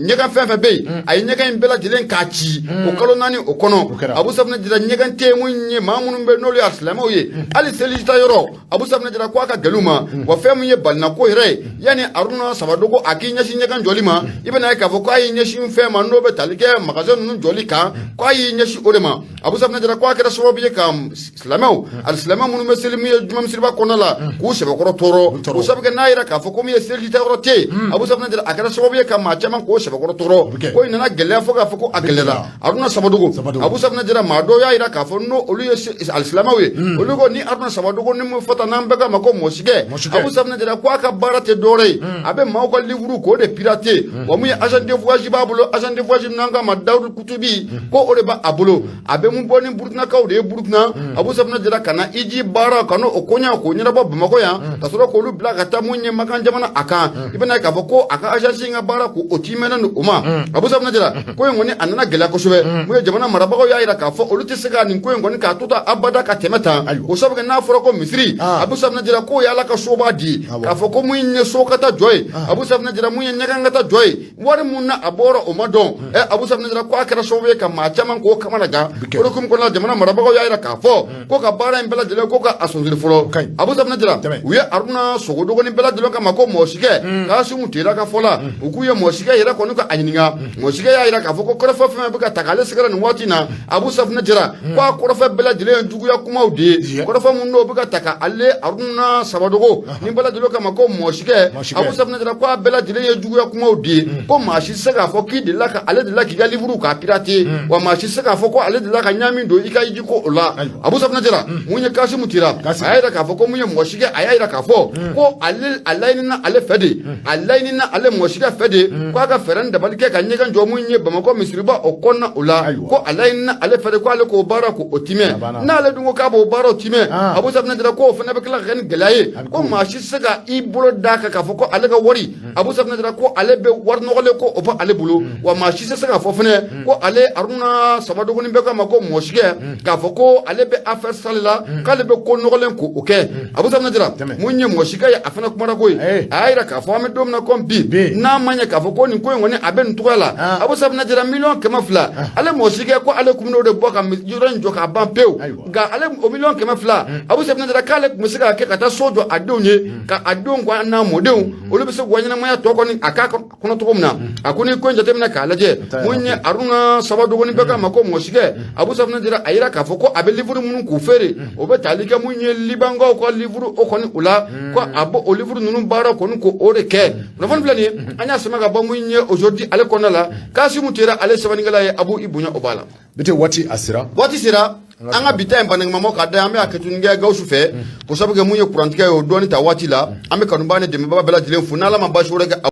ɲɛgɛn fɛn fɛn bɛ yen, a ye ɲɛgɛn in bɛɛ lajɛlen k'a ci o kalo 4 o kɔnɔ. Abu Safunɛ Jara, ɲɛgɛn tɛ mun ye maa minnu bɛ n'olu ye silamɛw ye, hali seliji ta yɔrɔ, Abu Safunɛ Jara, ko a ka gɛlɛn u ma. Wa fɛn min ye balinako yɛrɛ ye, yanni Aruna Sawadogo a k'i ɲɛsin ɲɛgɛn jɔli ma, i bɛna ye k'a fɔ k'a y'i ɲɛsin fɛn ma n'o bɛ tali kɛ magasin ninnu jɔli kan, k'a y'i ɲɛsin o de ma. Abu Safunɛ Jara, ko a kɛra sababu ye ka silamɛw ani silamɛ minnu bɛ seli min ye juma misiriba kɔnɔna la, k'u sɛbɛkɔrɔ tɔɔrɔ. O sabu kɛ n'a yɛrɛ k'a fɔ ko min ye seliji ta yɔrɔ tɛ yen, Abu Safunɛ Jara, a kɛra sababu ye ka maa caman k'o sɛbɛkɔrɔ tɔɔrɔ. Ko in nana gɛlɛya fo k'a fɔ ko a gɛlɛyara Aruna Sawadogo. Abu Safunɛ Jara, maa dɔw y'a jira k'a fɔ n'o olu ye alisilamɛw ye, olu ko ni Aruna Sawadogo ni mun fɔta n'an bɛɛ k'a ma ko mɔsikɛ, Abu Safunɛ Jara, ko a ka baara tɛ dɔwɛrɛ ye, a bɛ maaw ka livre k'o de pirater. Wa mun ye agent de voyage b'a bolo, agent de voyage n'an k'a ma Dawudu Kutubi, ko o de b'a bolo, a bɛ mun bɔ ni Burukinakaw de ye Burukina, Abu Safunɛ Jara, ka na iji baara ka n'o koɲa k'o ɲɛnabɔ Bamakɔ yan, ka sɔrɔ k'olu bila ka taa mun ye Makan jamana a kan. I bɛna ye k'a fɔ ko a ka agence in ka baara ko o timɛnen don o ma. Abu Safunɛ Jara, ko in kɔni a nana gɛlɛya kosɛbɛ. Mun ye jamana marabagaw y'a jira k'a fɔ olu tɛ se ka nin ko in kɔni k'a to tan abada ka tɛmɛ tan. O sabu kɛ n'a fɔra ko misiri, Abu Safunɛ Jara, k'o ye Ala ka soba di, k'a fɔ ko mun ye so ka taa jɔ ye, Abu Safunɛ Jara, mun ye ɲɛgɛn ka taa jɔ ye, wari mun na a bɔra o ma dɔn. Abu Safunɛ Jara, ko a kɛra sababu ye ka maa caman k'o kamana gan. O de hukumu kɔnɔna la, jamana marabagaw y'a jira k'a fɔ ko ka baara in bɛɛ lajɛlen ko ka a sonsori fɔlɔ. Abu Safunɛ Jara, u ye Aruna Sogodogo ni bɛɛ lajɛlen kama ko mɔsikɛ Kasimu Tera ka fɔ la, u k'u ye mɔsikɛ yɛrɛ kɔni ka a ɲininka. Mɔsikɛ y'a jira k'a fɔ ko kɔrɔfɔ fɛn fɛn bɛ ka ta k'ale sɛgɛrɛ nin waati in na, Abu Safunɛ Jara, ko a kɔrɔfɔ bɛɛ lajɛlen ye juguya kumaw de ye. Kɔrɔfɔ mun n'o bɛ ka ta ka ale Aruna Sawadogo ni bɛɛ lajɛlen kama ko mɔsikɛ, Abu Safunɛ Jara, ko a bɛɛ lajɛlen ye juguya kumaw de ye, ko maa si tɛ se k'a fɔ k'i delila ka ale delila k'i ka livre k'a pirater, wa maa si tɛ se k'a fɔ ko ale delila ka ɲaami don i ka hiji ko o la. Abu Safunɛ Jara, mun ye Kasimu Tera, a y'a jira k'a fɔ ko mun ye mɔsikɛ, a y'a jira k'a fɔ ko ale a laɲinina ale fɛ de, a laɲinina ale mɔsikɛ fɛ de k'a ka fɛɛrɛ ni dabali kɛ ka ɲɛgɛn jɔ mun ye Bamakɔ misiriba o kɔnɔna o la, ko a laɲinina ale fɛ de ko ale k'o baara k'o timɛ. N'ale dun ko k'a b'o baaraw timɛ, Abu Safunɛ Jara, k'o fana bɛ tila ka kɛ ni gɛlɛya ye, ko maa si tɛ se ka i bolo d'a kan k'a fɔ ko ale ka wari, Abu Safunɛ Jara, ko ale bɛ wari nɔgɔlen ko o bɛ ale bolo. Wa maa si tɛ se k'a fɔ fana ko ale Aruna Sawadogo ni bɛɛ k'a ma ko mɔsikɛ, k'a fɔ ko ale bɛ affaire sale la, k'ale bɛ ko nɔgɔlen ko o kɛ. Abu Safunɛ Jara, mun ye mɔsikɛ ye, a fana kumara ko ye, a y'a jira k'a fɔ an bɛ don min na komi bi, n'a ma ɲɛ k'a fɔ ko nin ko in kɔni a bɛ nin cogoya la, Abu Safunɛ Jara, miliyɔn 200, ale mɔsikɛ ko ale tun bɛn'o de bɔ ka yɔrɔ in jɔ k'a ban pewu. Nka ale o miliyɔn 200, Abu Safunɛ Jara, k'ale tun bɛ se k'a kɛ ka taa so jɔ a denw ye, ka a denw ka n'a mɔdenw olu bɛ se k'u ka ɲɛnamaya tɔ kɔni a k'a kɔnɔ cogo min na. A ko ni ko in jateminɛ k'a lajɛ, mun ye Aruna Sawadogo ni bɛɛ k'a ma ko mɔsikɛ, Abu Safunɛ Jara, a yira k'a fɔ ko a bɛ livre minnu k'u feere, o bɛ tali kɛ mun ye Libankaw ka livre o kɔni o la, ko a b'o o livre ninnu baara kɔni ko o de kɛ. Kunnafoni filɛ nin ye, an y'a sama ka bɔ mun ye aujourd'hui ale kɔnɔna la, Kasimu Tera ale sɛbɛnnikɛla ye. Abu, i bonya o b'a la.
Bite, waati a sera.
Waati sera an ka bi ta in banɛgɛmamaw ka da, an bɛ a kɛtuni kɛ Gawusu fɛ, ko sabu kɛ mun ye kurantigɛ ye, o dɔɔni ta waati la. An bɛ kanubaa ni dɛmɛbaa bɛɛ lajɛlen fo n'Ala ma baasi wɛrɛ kɛ.